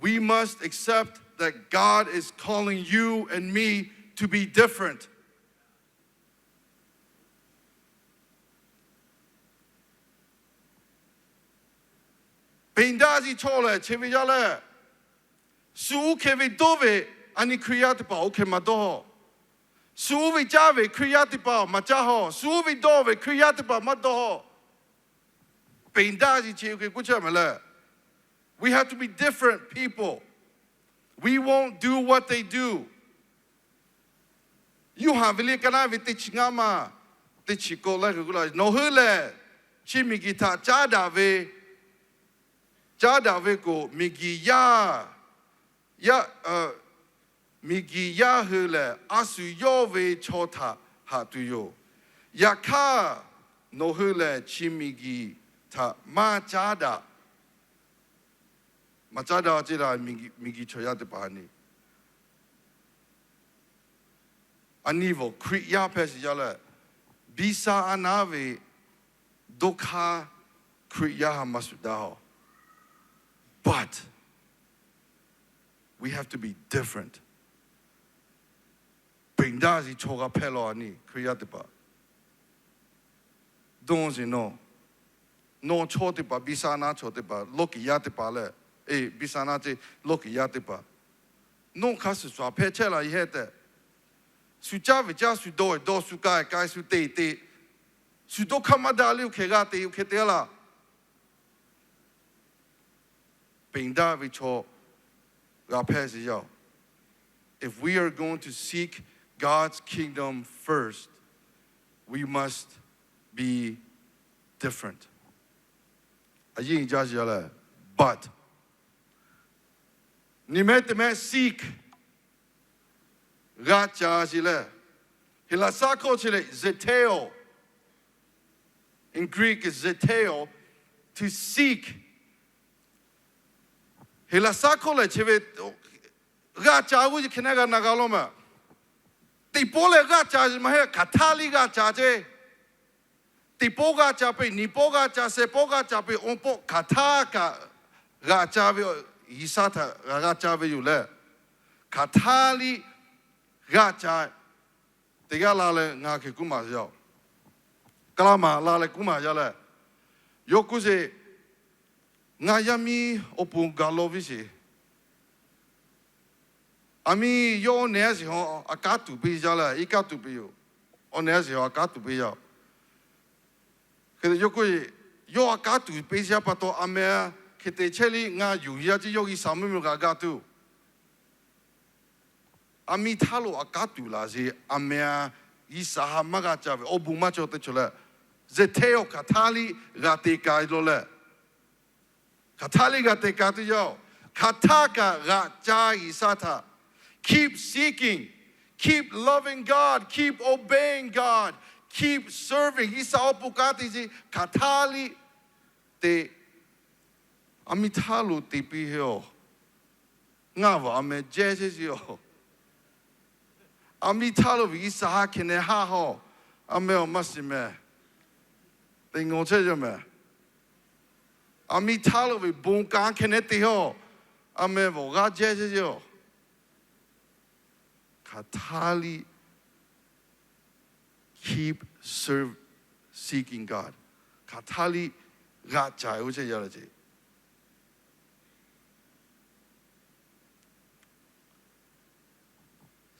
we must accept that God is calling you and me to be different. Peˍ daˇ zi chaw lehˬ chi ve yaˇ lehˬ, shu oˇ hkeh ve dawˇ ve, a nyi Hkriꞈ yaˇ teˇ hpaˍ oˇ hkeh maˇ dawˇ. Shu oˇ ve caˇ ve Hkriꞈ yaˇ teˇ hpaˍ maˇ caˇ haw. Shu oˇ ve dawˇ ve Hkriꞈ yaˇ teˇ hpaˍ maˇ dawˇ. Peˍ daˇ zi chi ve k'oˆ chehˇ mehˍ lehˬ, we have to be different people. We won't do what they do. Yoˇhanˬ ve liꞈ ka naˉ ve teˇ chi ngaˇ maˇ teˇ chi k'awꞈ laiˉ k'oˆ la, nawˬ hui lehˬ chi miˬguiˬ htaꞈ caˉ daꞈ ve, caˉ daꞈ ve k'o, miˬguiˬ yaˇ, yaˇ, miˬguiˬ yaˇ hui lehˬ a shu yawˇ ve chaw htaꞈ haꞈ tuˬ yoˬ. Yaꞈ hk'aˇ, nawˬ hui lehˬ chi miˬguiˬ htaꞈ maˇ caˉ daꞈ. Maˇ caˉ daꞈ ceˇ la, miˬguiˬ chaw yaˇ teˇ hpaˍ ni. A nyi bvuhꞈ Hkriꞈ yaˇ hpehˇ shiˍ yaˇ lehˬ, biˇ saˉ aˉ naˉ ve doˇ hkaˇ Hkriꞈ yaˇ ha maˇ shuˍ daꞈ haw. But we have to be different. Peˍ daˇ zi chaw g'a hpehˇ law a nyi Hkriꞈ yaˇ teˇ hpaˍ. Dawˇ zi nawˬ, nawˬ chaw teˇ hpaˍ, biˇ saˉ naˉ chaw teˇ hpaˍ, lawˇ kiˬ yaˇ teˇ hpaˍ lehˬ, e, biˇ saˉ naˉ ceˇ, lawˇ kiˬ yaˇ teˇ hpaˍ, nawˬ hk'a shuˍ shuˍ hpehˇ chehˇ la yehˇ tehꞈ, shu caˇ ve caˇ, shu dawˇ ve dawˇ, shu ka ve ka, shu te ve te, shu dawˇ hk'aˇ maˇ daꞈ le, oˇ hkeh g'a te, oˇ hkeh te a laˇ. Peˍ daˇ ve chaw g'a hpehˇ shiˍ yaˇ-oˬ. If we are going to seek God's kingdom first, we must be different. A yiˇ jaˇ shiˍ yaˇ lehˬ, but nyi mehˉ teˇ mehˉ seek, g'a ca shiˍ lehˬ, Heˍlaˍsaˆ hkawˇ chi lehˬ zeteo, in Greek is zeteo, to seek. Heˍlaˍsaˆ hkawˇ lehˬ chi ve g'a ca g'uˇ ce hkeh naˉ g'a na g'a law mehˍ. Teˇ pawˆ lehˬ g'a ca maˇ heˆ, hk'aˬ htaˇ liˇ g'a ca ceˇ. Teˇ pawˆ g'a ca peˇ, nyiˇ pawˆ g'a ca, shehˍ pawˆ g'a ca peˇ, awˬ pawˆ hk'aˬ htaˇ kaꞈ g'a ca ve, G'uiˬsha htaꞈ g'a ca ve yoˬ lehˬ, hk'aˬ htaˇ liˇ g'a ca. Teˇ g'aˇ la leh ngaˬ hkeh kuˉ maˬ yaˇ-oˬ, ka laˇ maˬ la leh kuˉ maˬ yaˇ lehˬ, yawˇ k'oˆ sheˍ, ngaˬ yaˇ miˇ awˬ pon gaˬ law viˉ sheˍ. Aˬ miˇ yawˇ awˬ nehˬ a shiˍ haw a kanˉ tuˬ piˇ yaˇ lehˬ, iˉ kanˉ tuˬ piˇ yoˬ. Awˬ nehˬ a shiˍ haw a kanˉ tuˬ piˇ yaˇ-oˬ. Hk'e te yawˇ k'oˆ, yawˇ a kanˉ tuˬ piˇ yaˇ pa taw, a meh hk'e te chehˇ liˇ ngaˬ yuˬ yaˇ ceˇ, yawˇ G'uiˬsha mvuhˇ miˬ g'a gaˇ tuˬ. Aˬ miˇ htaˇ lo a kanˉ tuˬ laˬ sheˍ, a meh G'uiˬsha ha maˇ g'a ca ve awˬ bon maˇ cawˬ te cawˬ leh, zeteo hk'aˬ htaˇ liˇ g'a te ka law lehˬ, hk'aˬ htaˇ liˇ g'a te ka tuˬ yaˇ-oˬ. Hk'aˬ htaˇ kaꞈ g'a ca G'uiˬsha htaꞈ. Keep seeking, keep loving God, keep obeying God, Keep serving. G'uiˬsha awˬ pon kanˉ te ce, hk'aˬ htaˇ liˇ te. A miˇ htaˇ lo te piˇ heˆ-oˬ. Ngaˇ vaˬ a meh jehˇ chehˇ ce-oˬ. A miˇ htaˇ lo ve G'uiˬsha ha hkeh neh haˆ haw, a meh awˬ maˇ shiˍ meh. Te ngaw chehˇ yaˇ meh. A miˇ htaˇ lo ve bon kanˉ hkeh neh te haw, a meh vaˬ g'aˇ jehˇ chehˇ ce-oˬ. Hk'aˬ htaˇ liˇ, keep serve, seeking God. Hk'aˬ htaˇ liˇ g'aꞈ ca-e oˇ chehˇ yaˇ le ce.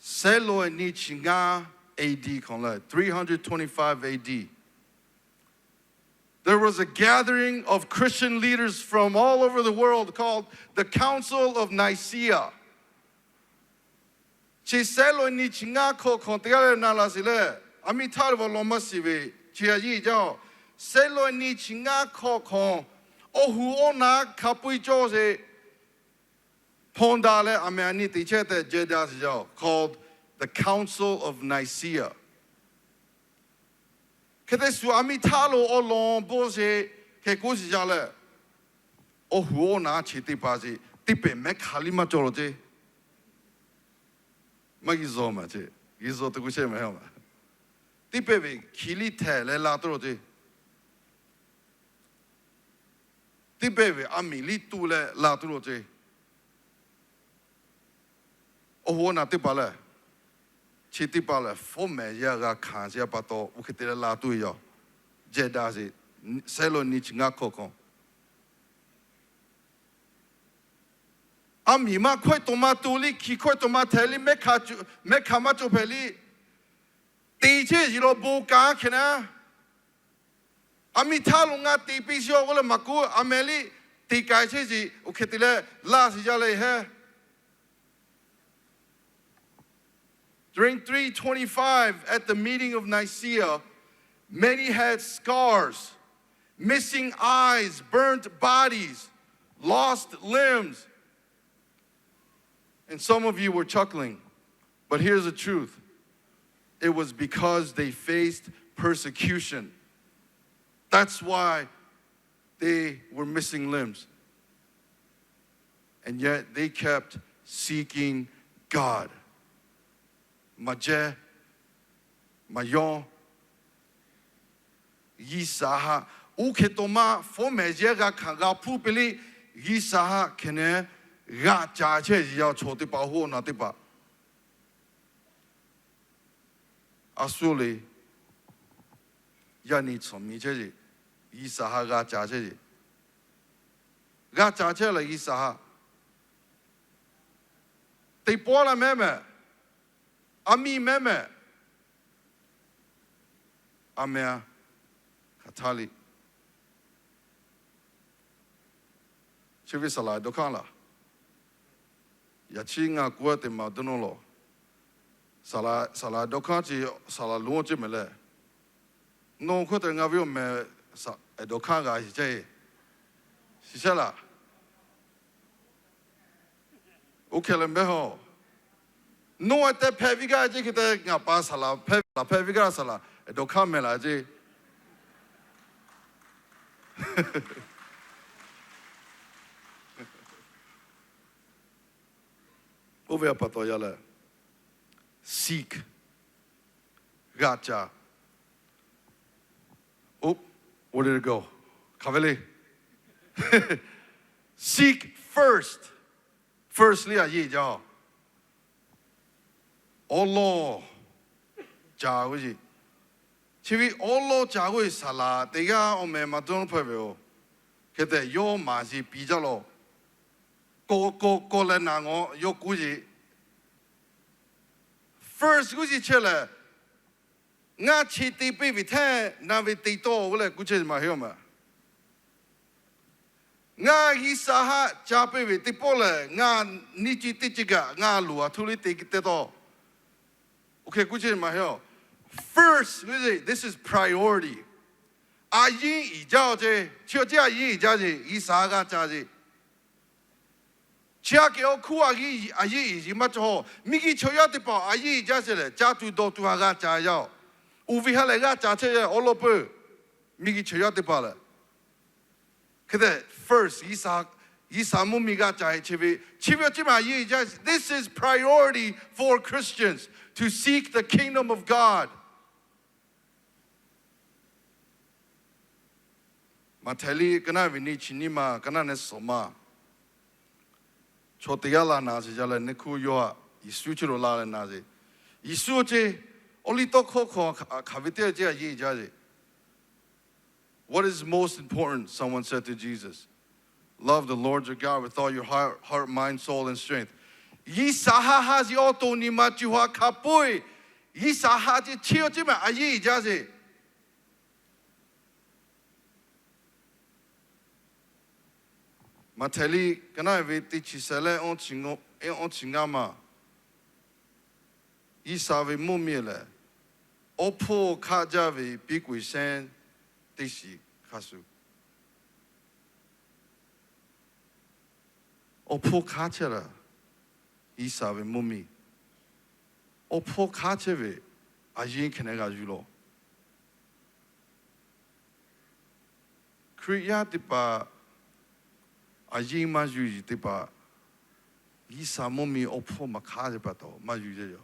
Sehˉ lo nyi chi ngaˇ A D hk'awꞈ le, three hundred twenty-five A D. There was a gathering of Christian leaders from all over the world called the Council of Nicaea. Chi Sehˉ lo nyi chi ngaˇ hkawꞈ hk'awꞈ teˇ g'aˇ leh na laˬ sheˍ leh, a miˇ htaˇ lo vaˬ law maˇ shiˍ ve chi a yiˇ jaˇ-oˬ. Sehˉ lo nyi chi ngaˇ hkawꞈ hk'awꞈ, awˬ hoꞈ awˬ naˍ hk'a peu-eˬ cawˬ sheˍ. Hpawnˇ daꞈ leh a meh a nyi teꞈ chehˇ tehꞈ jehˇ daꞈ sheˍ jaˇ-oˬ, called the Council of Nicaea. Hk'e te shuˍ a miˇ htaˇ lo awˬ lawn bon sheˍ hk'e k'oˆ sheˍ jaˇ leh, awˬ hoꞈ awˬ naˍ chi teˇ hpaˍ sheˍ teˇ pehˍ mehˉ hk'aˬ liˇ maˇ cawˬ lo ce. Maˇ g'uiˬ zaw maˬ ce, g'uiˬ zaw te k'o chehˇ meh. Teˇ pehˍ ve hkiˬ liˇ htehꞈ leh la tuˬ lo ce. Teˇ pehˍ ve a miˍ liˇ tuˬ leh la tuˬ lo ce. Awˬ hoꞈ awˬ naˍ teˇ hpaˍ lehˬ, chi teˇ hpaˍ lehˬ fawˉ mehˍ yaˇ g'a hkanˍ sheˍ pa taw, oˇ hk'e te leh la tuˬ ve yoˬ. Jehˇ daꞈ sheˍ, Sehˉ lo nyi chi ngaˇ hkawꞈ hk'awꞈ. A miˍ maˇ hkawehˇ tawˍ ma tuˬ liˇ, hkiˬ hkawehˇ tawˍ ma htehꞈ liˇ, mehˉ hk'aˬ maˇ cawˬ hpehꞈ liˇ, teꞈ chehˇ yiˍ lo bon kanˉ hkeh naˉ. A miˇ htaˇ lo ngaˬ teꞈ piˇ shiˍ-oˬ k'oˆ leh maˇ k'oˆ, a meh liˇ teꞈ k'ai chehˇ shiˍ, oˇ hk'e te leh laˇ shiˍ jaˇ leh hehˉ. During three twenty-five, at the meeting of Nicaea, many had scars, missing eyes, burnt bodies, lost limbs. And some of you were chuckling, but here's the truth. It was because they faced persecution. That's why they were missing limbs. And yet they kept seeking God. Maˇ jehˇ, maˇ yawˇ, G'uiˬsha haꞈ oˇ hk'e taw maˇ fawˉ mehˍ yaˇ g'a hkanˍ g'a hpuˇ piˇ liˇ, G'uiˬsha haꞈ hkeh neh g'aꞈ ca chehˇ yaˇ chaw teˇ hpaˍ, hoˆ naˍ teˇ hpaˍ. A suh le, yaˇ nyi tsuhˍ miˬ chehˇ yeˬ, G'uiˬsha haꞈ g'a ca chehˇ yeˬ. G'a ca chehˇ leh G'uiˬsha haꞈ teˇ pawˆ la mehˉ mehˍ, a miˇ mehˉ mehˍ, a meh a hk'aˬ htaˇ liˇ. Chi ve saˍ laˍ dawˇ hk'aˇ laˬ. Yaꞈ chi ngaˬ k'oˆ-a teˇ maˬ dawˇ nawˇ lawˬ. Saˍ laˍ dawˇ hk'aˇ chi saˍ laˍ lonˉ ceˇ mehˍ lehˬ, nawˬ hkawˇ te ngaˬ ve awˬ mehˍ dawˇ hk'aˇ g'a shiˍ chehˇ, shiˍ chehˇ laˬ. Oˇ hkeh leh mehˉ hawˬ. Nawˬ-e tehꞈ hpehꞈ ve gaˇ ceˇ hk'e te ngaˬ pa saˍ laˍ hpehꞈ ve gaˇ saˍ laˍ dawˇ hk'aˇ mehˍ laˬ ceˇ. Oˇ ve pa taw yaˇ lehˬ, seek, g'a ca. Oˇ, where did it go? Hk'aˬ ve le. Seek first. First liˇ a yeˇ jaˇ. Awˉ lawˇ ca g'uˇ yeˬ. Chi ve awˉ lawˇ ca g'uˇ yeˬ saˍ laˍ teˇ g'aˇ awˬ mehˍ maˇ dawˇ hpehꞈ ve yoˬ. Hk'e te yawˇ maˍ yeˬ piˇ jaˇ lawˬ. Kawꞈ kawꞈ kawꞈ leh naˍ ngawˬ yawˇ k'oˆ yeˬ. First g'uˇ yeˬ chehˇ lehˬ, ngaˬ chi te piˇ ve hteˇ na ve te tawˇ g'uˇ leh k'oˆ chehˇ maˇ heˆ maˬ. Ngaˬ G'uiˬsha haꞈ ca piˇ ve teˇ pawˆ lehˬ, ngaˬ nyi ci teˇ ci kaꞈ ngaˬ loˍ a htuˇ liˇ te te tawˇ. Oˇ hk'e k'oˆ chehˇ maˇ heˆ. First, this is priority. A yiˉ iˍ jaˇ ceˇ, chi awˬ ceˇ a yiˉ iˍ jaˇ ceˇ, G'uiˬsha g'a ca ceˇ. Chi aꞈ kehˬ awˬ hkuˇ a yiˉ iˍ yiˍ maˇ cawˬ. Miˬguiˬ chaw yaˇ teˇ hpaˍ a yiˉ iˍ jaˇ ceˇ lehˬ, caˇ tuˬ dawˬ tuˬ haꞈ g'a ca yaˇ-oˬ. Uˉ ve ha lehˬ g'aˇ ca chehˇ ve awˬ lawn peuˬ. Miˬguiˬ chaw yaˇ teˇ hpaˍ lehˬ, hk'e te first, G'uiˬsha mvuhˇmiˬ g'aˇ ca e chi ve, chi ve awˬ ceuˬ maˇ a yeˇ jaˇ. This is priority for Christians to seek the kingdom of God. Maꞈhtehˍ liꞈ ka naˆ ve nyi chi nyiˇ ma, ka naˆ nehˬ suhˍ ma, chaw teˇ g'aˇ la na sheˍ jaˇ leh, neˇ hkuˇ yawˇ htaꞈ Yeˍsuˆ chi lo la leh na sheˍ. Yeˍsuˆ awˬ ceuˬ awˬ liˇ tawˇ hkawˇ hkawˇ hk'aˬ ve teˇ ceuˬ a yeˇ jaˇ sheˍ. What is most important? Someone said to Jesus, Love the Lord your God with all your heart, heart, mind, soul, and strength. G'uiˬsha ha ha sheˍ awˬ to nyi ma co ha hk'a peu-eˬ, G'uiˬsha ha ceh chi awˬ ceuˬ maˇ a yeˇ jaˇ sheˍ. Maꞈhtehˍ liꞈ ka naˆ ve teˇ chi shehˍ leh awˇ chi ngaˇ ma, G'uiˬsha ve mvuhˇmiˬ lehˬ, awˬ hpfuhˇ hk'aˆ jaˇ ve piˇ k'oꞈ-e shehˇ teˇ shiˍ hk'a shuˍ, awˬ hpfuhˇ hk'aˆ chehˇ laˬ. G'uiˬsha ve mvuhˇmiˬ awˬ hpfuhˇ hk'aˆ chehˇ ve, a yeˇ hkeh nehˬ g'a yuˬ law. Hkriꞈ yaˇ teˇ hpaˍ, a yeˇ maˇ yuˬ yiˬ teˇ hpaˍ, G'uiˬsha mvuhˇmiˬ awˬ hpfuhˇ maˇ hk'aˆ ve pa taw maˇ yuˬ yeˇ yoˬ.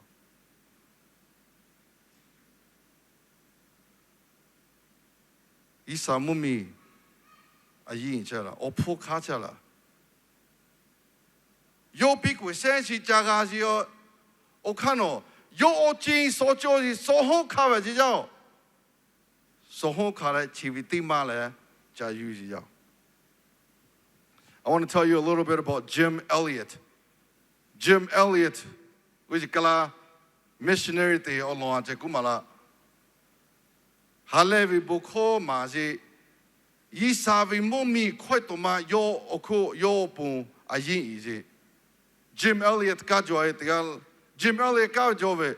G'uiˬsha mvuhˇmiˬ a yeˇ chehˇ laˬ, awˬ hpfuhˇ hk'aˆ chehˇ laˬ. Yawˇ piˇ k'oꞈ-e shehˇ chi ca g'a sheˍ. Awˬ hk'aˇ nawˬ, yawˇ awˬ ceuˬ suh cawˇ sheˍ, suh hawˉ hkanˇ ve ceˇ yaˇ-oˬ, suh hawˉ hkanˇ leh chi ve teˇ maˇ leh ca yuˬ sheˍ yaˇ. I want to tell you a little bit about Jim Elliot. Jim Elliot, g'uˇ shiˍ kaˇ laˇ, missionary teˇ awˬ lawn a ceh kuˉ maˍ laˇ. Ha lehˬ ve bon hkawˇ maˍ sheˍ. G'uiˬsha ve mvuhˇmiˬ hkawehˇ taw ma yawˇ awˬ hk'oˆ yawˇ awˬ pon a yeˇ iˍ sheˍ. Jim Elliot kaˇ jaw e teˇ g'aˇ, Jim Elliot kaˇ jaw ve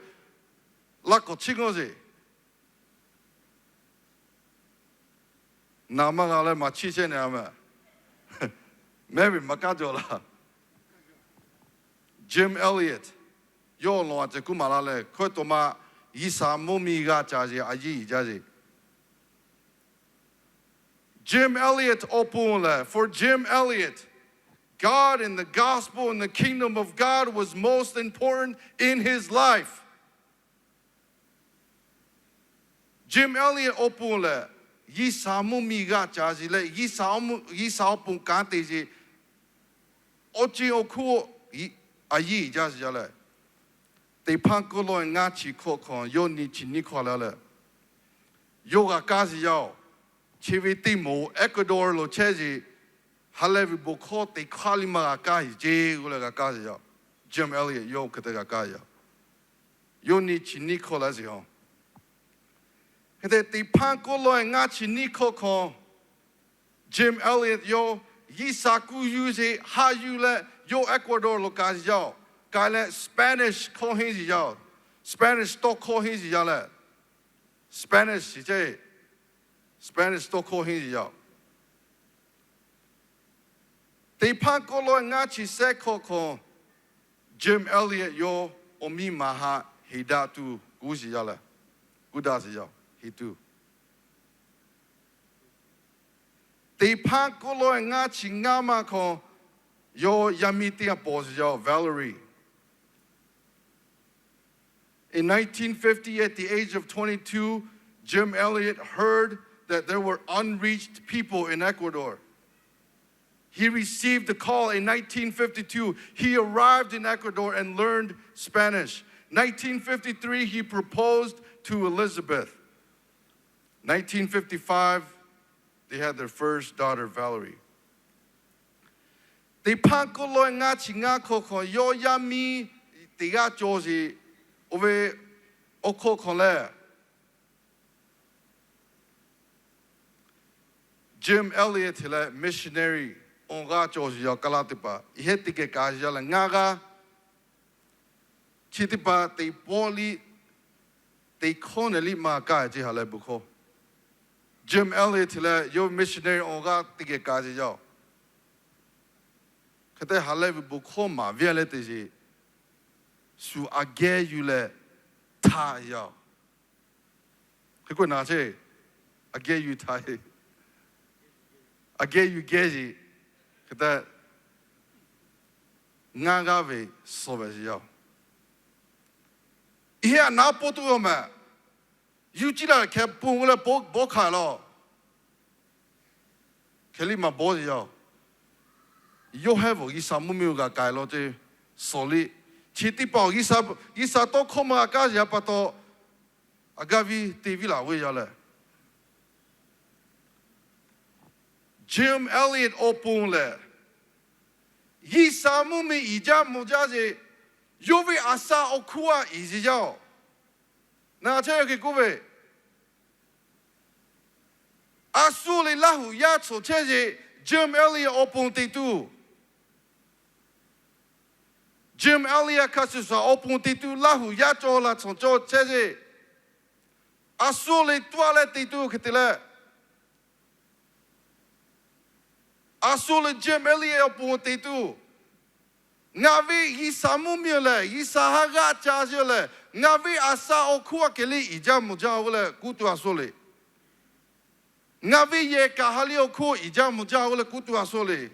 laˇ k'awꞈ chiˇ g'awˇ sheˍ. Naˍ maˇ g'a leh maˍ chiˇ chehˇ nehˬ a meh. Mehˉ ve maˇ kaˇ jaw laˇ. Jim Elliot, yawˇ awˬ lawn a ceh kuˉ maˍ laˇ leh, hkawehˇ taw ma G'uiˬsha mvuhˇmiˬ g'a ca sheˍ, a yeˇ iˍ jaˇ sheˍ. Jim Elliot awˬ pon lehˬ, for Jim Elliot, God and the gospel and the kingdom of God was most important in his life. Jim Elliot awˬ pon lehˬ, G'uiˬsha mvuhˇmiˬ g'a ca sheˍ leh, G'uiˬsha awˬ pon kanˉ te sheˍ. Awˬ ceuˬ awˬ hk'oˆ a yeˇ jaˇ sheˍ jaˇ leh, teˇ hpaˍ k'oˆ law ngaˇ chi hkawˇ hkawˇ, yawˇ nyi chi nyiˇ hkawˇ la leh, yawˇ g'a kaˇ sheˍ yaˇ-oˬ. Chi ve teˇ moˍ Ecuador lo chehˇ sheˍ. Ha lehˬ ve bon hkawˇ teˇ hk'aˇ liˇ maˇ g'a kaˇ sheˍ ceˇ g'uˇ leh g'a kaˇ sheˍ yaˇ. Jim Elliot yawˇ hk'e te g'a kaˇ yaˇ. Yawˇ nyi chi nyiˇ hkawˇ la sheˍ-oˬ. Hk'e te teˇ hpaˍ k'oˆ law ngaˇ chi nyiˇ hkawˇ hkawˇ, Jim Elliot yawˇ G'uiˬsha kuˇ yuˇ sheˍ, haꞈ yuˬ leh yawˇ Ecuador lo ka sheˍ yaˇ-oˬ. Ka leh Spanish hkawˇ henˇ sheˍ yaˇ-oˬ. Spanish tawˇ hkawˇ henˇ sheˍ yaˇ leh, Spanish shiˍ ceˇ, Spanish tawˇ hkawˇ henˇ sheˍ yaˇ-oˬ. Teˇ hpaˍ k'oˆ law ngaˇ chi shehˆ hkawˇ hkawˇ, Jim Elliot yawˇ awˬ miˇ ma haꞈ heˍ daꞈ tuˬ kuˇ sheˍ yaˇ leh, kuˇ daꞈ sheˍ yaˇ, heˍ tuˬ. Teˇ hpaˍ k'oˆ law ngaˇ chi ngaˇ ma hkawˇ, yawˇ yaˇ miˇ teˇ g'aˇ paw sheˍ yaˇ-oˬ, Valerie. In nineteen fifty, at the age of twenty-two, Jim Elliot heard that there were unreached people in Ecuador. He received the call in nineteen fifty-two. He arrived in Ecuador and learned Spanish. Nineteen fifty-three, he proposed to Elizabeth. Nineteen fifty-five, they had their first daughter, Valerie. Teˇ hpaˍ k'oˆ law ngaˇ chi ngaˇ hkawˇ hkawˇ, yawˇ yaˇ miˇ teˇ g'aˇ cawˬ sheˍ. Oˇ ve awˬ hkawˇ hkawˇ lehˬ, Jim Elliot leh missionary awˬ g'aˇ cawˬ sheˍ yaˇ, kaˇ laˇ teˇ hpaˍ, yehˇ teˇ geh ka sheˍ yaˇ leh ngaˇ g'aˇ. Chi teˇ hpaˍ teˇ pawˆ liˇ, teˇ hkawˇ nehˬ liˇ maˇ kaˇ ceˇ ha lehˬ bon hkawˇ. Jim Elliot leh yawˇ missionary awˬ g'aˇ teˇ geh ka sheˍ yaˇ-oˬ. Hk'e te ha lehˬ ve bon hkawˇ maˍ ve leh teˇ sheˍ, shu aꞈ geh yuˬ leh htaꞈ yaˇ-oˬ. Hk'e k'oˆ na ce, aꞈ geh yuˬ htaꞈ, aꞈ geh yuˬ geh yeˬ, hk'e te ngaˇ g'aˇ ve suh ve yaˇ-oˬ. Iˉ heˆ aꞈ naˉ pawˆ tuˬ ve mehˍ. Yuˇ ciˉ laˇ hkeh pun leh bawˆ hkanˍ laˬ. Hkeh liˇ maˇ bawˆ ve yaˇ-oˬ. Yawˇ hehˉ bvuhꞈ G'uiˬsha mvuhˇmiˬ g'a k'ai law ce, suh liˇ. Chi teˇ hpaˍ-oˬ, G'uiˬsha tawˇ hkawˇ maˇ g'a kaˇ yaꞈ pa taw, aꞈ gaˇ viˇ te viˇ laˬ ve yaˇ lehˬ, Jim Elliot awˬ pon lehˬ, G'uiˬsha mvuhˇmiˬ iˍ jaˇ mvuh jaˇ ve, yawˇ ve aꞈ shaꞈ awˬ hkuˇ aꞈ iˍ ze yaˇ-oˬ. Naˬ chehˇ ve hk'e k'oˆ ve, a shu le Laˇ huˍ yaˇ cawˬ chehˇ ve, Jim Elliot awˬ pon te tuˬ, Jim Elliot hk'a shuˍ shuˍ awˬ pon te tuˬ Laˇ huˍ yaˇ cawˬ la cawˬ cawˬ chehˇ ve, a shu le tuˇ a leh te tuˬ hk'e te leh, a shu le Jim Elliot awˬ pon te tuˬ, ngaˬ ve G'uiˬsha mvuhˇmiˬ lehˬ, G'uiˬsha haˉ g'aˇ ca ve lehˬ, ngaˬ ve aꞈ shaꞈ awˬ hkuˇ aꞈ kehˬ le iˍ jaˇ mvuh jaˇ-oˬ leh k'oˆ tuˬ a shu le. Ngaˬ ve yehˬ kaꞈ ha lehˬ awˬ hkuˇ iˍ jaˇ mvuh jaˇ-oˬ leh k'oˆ tuˬ a shu le.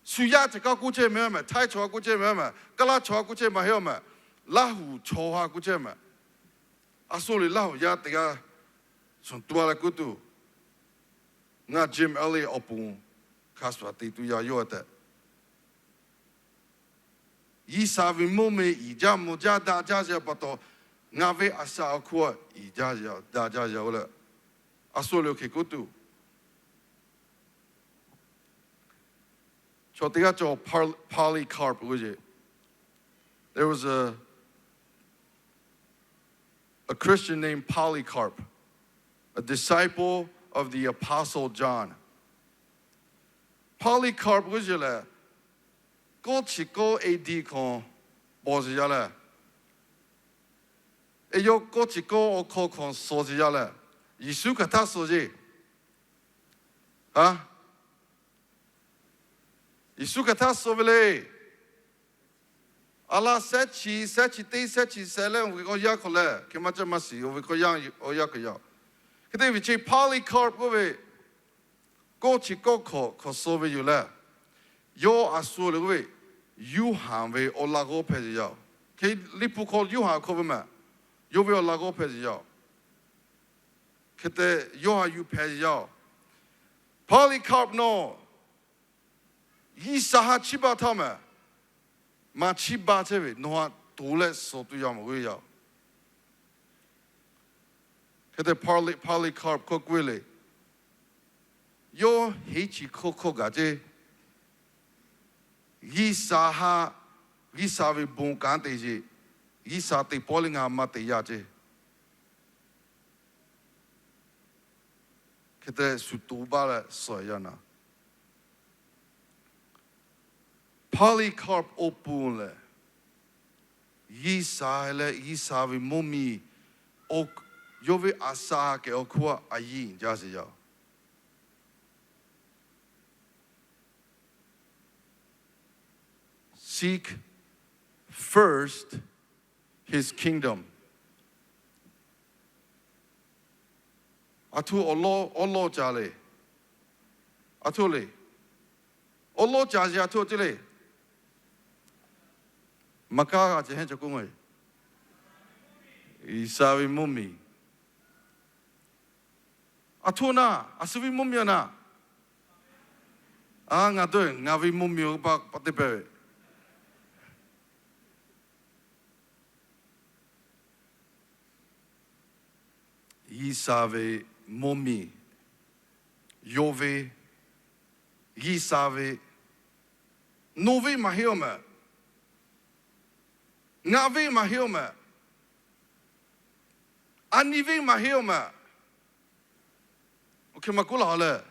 Shu yaˇ ceh kaꞈ k'oˆ chehˇ mehˍ mehˍ, Htaiˇ chaw ha k'oˆ chehˇ mehˍ mehˍ, Kaˇlaˇ chaw ha k'oˆ chehˇ maˇ heˆ-oˬ mehˍ, Laˇ huˍ chaw ha k'oˆ chehˇ mehˍ. A shu le Laˇ huˍ yaˇ teˇ g'aˇ cawˬ tuˬ a leh k'oˆ tuˬ, ngaˬ Jim Elliot awˬ pon hk'a shuˍ shuˍ te tuˬ yaˇ yawˇ tehꞈ, G'uiˬsha ve mvuhˇmiˬ iˍ jaˇ mvuh jaˇ daꞈ jaˇ ve pa taw, ngaˬ ve aꞈ shaꞈ awˬ hkuˇ iˍ jaˇ daꞈ jaˇ ve leh, a shu le hk'e k'oˆ tuˬ, chaw teˇ g'aˇ cawˬ Poly-, Polycarp k'oˆ ve, there was a, a Christian named Polycarp, a disciple of the Apostle John. Polycarp k'oˆ ve lehˬ, kawˇ chi kawˇ A D hkawˇ paw sheˍ yaˇ leh, eˬ, yawˇ kawˇ chi kawˇ awˬ hkawˇ hkawˇ suh sheˍ yaˇ leh, Yeˍsuˆ hk'aˬ htaˇ suh ve, a, Yeˍsuˆ hk'aˬ htaˇ suh ve le. A laˇ sehˉ chi, sehˉ chi teˇ, sehˉ chi sehˉ leh oˇ ve k'awꞈ yaˇ hk'awꞈ leh, hk'e maˇ caˇ maˇ shiˍ, oˇ ve k'awꞈ yaˇ, awˬ yaˇ hk'e yaˇ. Hk'e te ve chi Polycarp k'oˆ ve, kawˇ chi kawˇ hkawˇ hkawˇ suh ve yoˬ leh, yawˇ a shu le k'oˆ ve, Yoˇhanˬ ve awˬ laꞈ g'awˇ hpehꞈ sheˍ yaˇ-oˬ. Hk'e Liꞈ hpu hk'aw Yoˇhanˬ hkawˇ ve mehˍ, yawˇ ve awˬ laꞈ g'awˇ hpehꞈ sheˍ yaˇ-oˬ. Hk'e te Yoˇhanˬ yuˬ hpehꞈ sheˍ yaˇ-oˬ. Polycarp nawˬ G'uiˬsha ha chiˇ baˆ htaˇ mehˍ, maˇ chiˇ baˆ chehˇ ve nawˬ ha toꞈ leh suh tuˬ yaˇ mawˬ ve yoˬ. Hk'e te Poly-, Polycarp hkawˇ k'oˆ ve le, yawˇ heˉ chi hkawˇ hkawˇ gaˬ ceˇ, G'uiˬsha ha, G'uiˬsha ve bon kanˉ te sheˍ, G'uiˬsha teˇ pawˆ le ngaˬ maˇ te yaˇ ceˇ. Hk'e te shu toꞈ baˆ leh suh yaˇ naˍ. Polycarp awˬ pon lehˬ, G'uiˬsha leh G'uiˬsha ve mvuhˇmiˬ, yawˇ ve aꞈ shaꞈ kehˬ awˬ hkuˇ aꞈ a yiˇ jaˇ sheˍ yaˇ-oˬ. Seek first his kingdom. Aˬ htoꞈ awˬ lawˇ, awˉ lawˇ ca le. Aˬ htoꞈ le. Awˉ lawˇ ca sheˍ aˬ htoꞈ ceˇ le. Maˇ kaˇ g'a ce heˉ ca k'oˆ ma. G'uiˬsha ve mvuhˇmiˬ. Aˬ htoꞈ na, a shu ve mvuhˇmiˬ a na. A, ngaˬ dawˇ, ngaˬ ve mvuhˇmiˬ pa, pa teˇ pehˍ ve. G'uiˬsha ve mvuhˇmiˬ, yawˇ ve, G'uiˬsha ve, nawˬ ve maˇ heˆ-oˬ mehˍ. Ngaˬ ve maˇ heˆ-oˬ mehˍ. A nyi ve maˇ heˆ-oˬ mehˍ. Oˇ hk'e maˇ k'oˆ laˬ leh,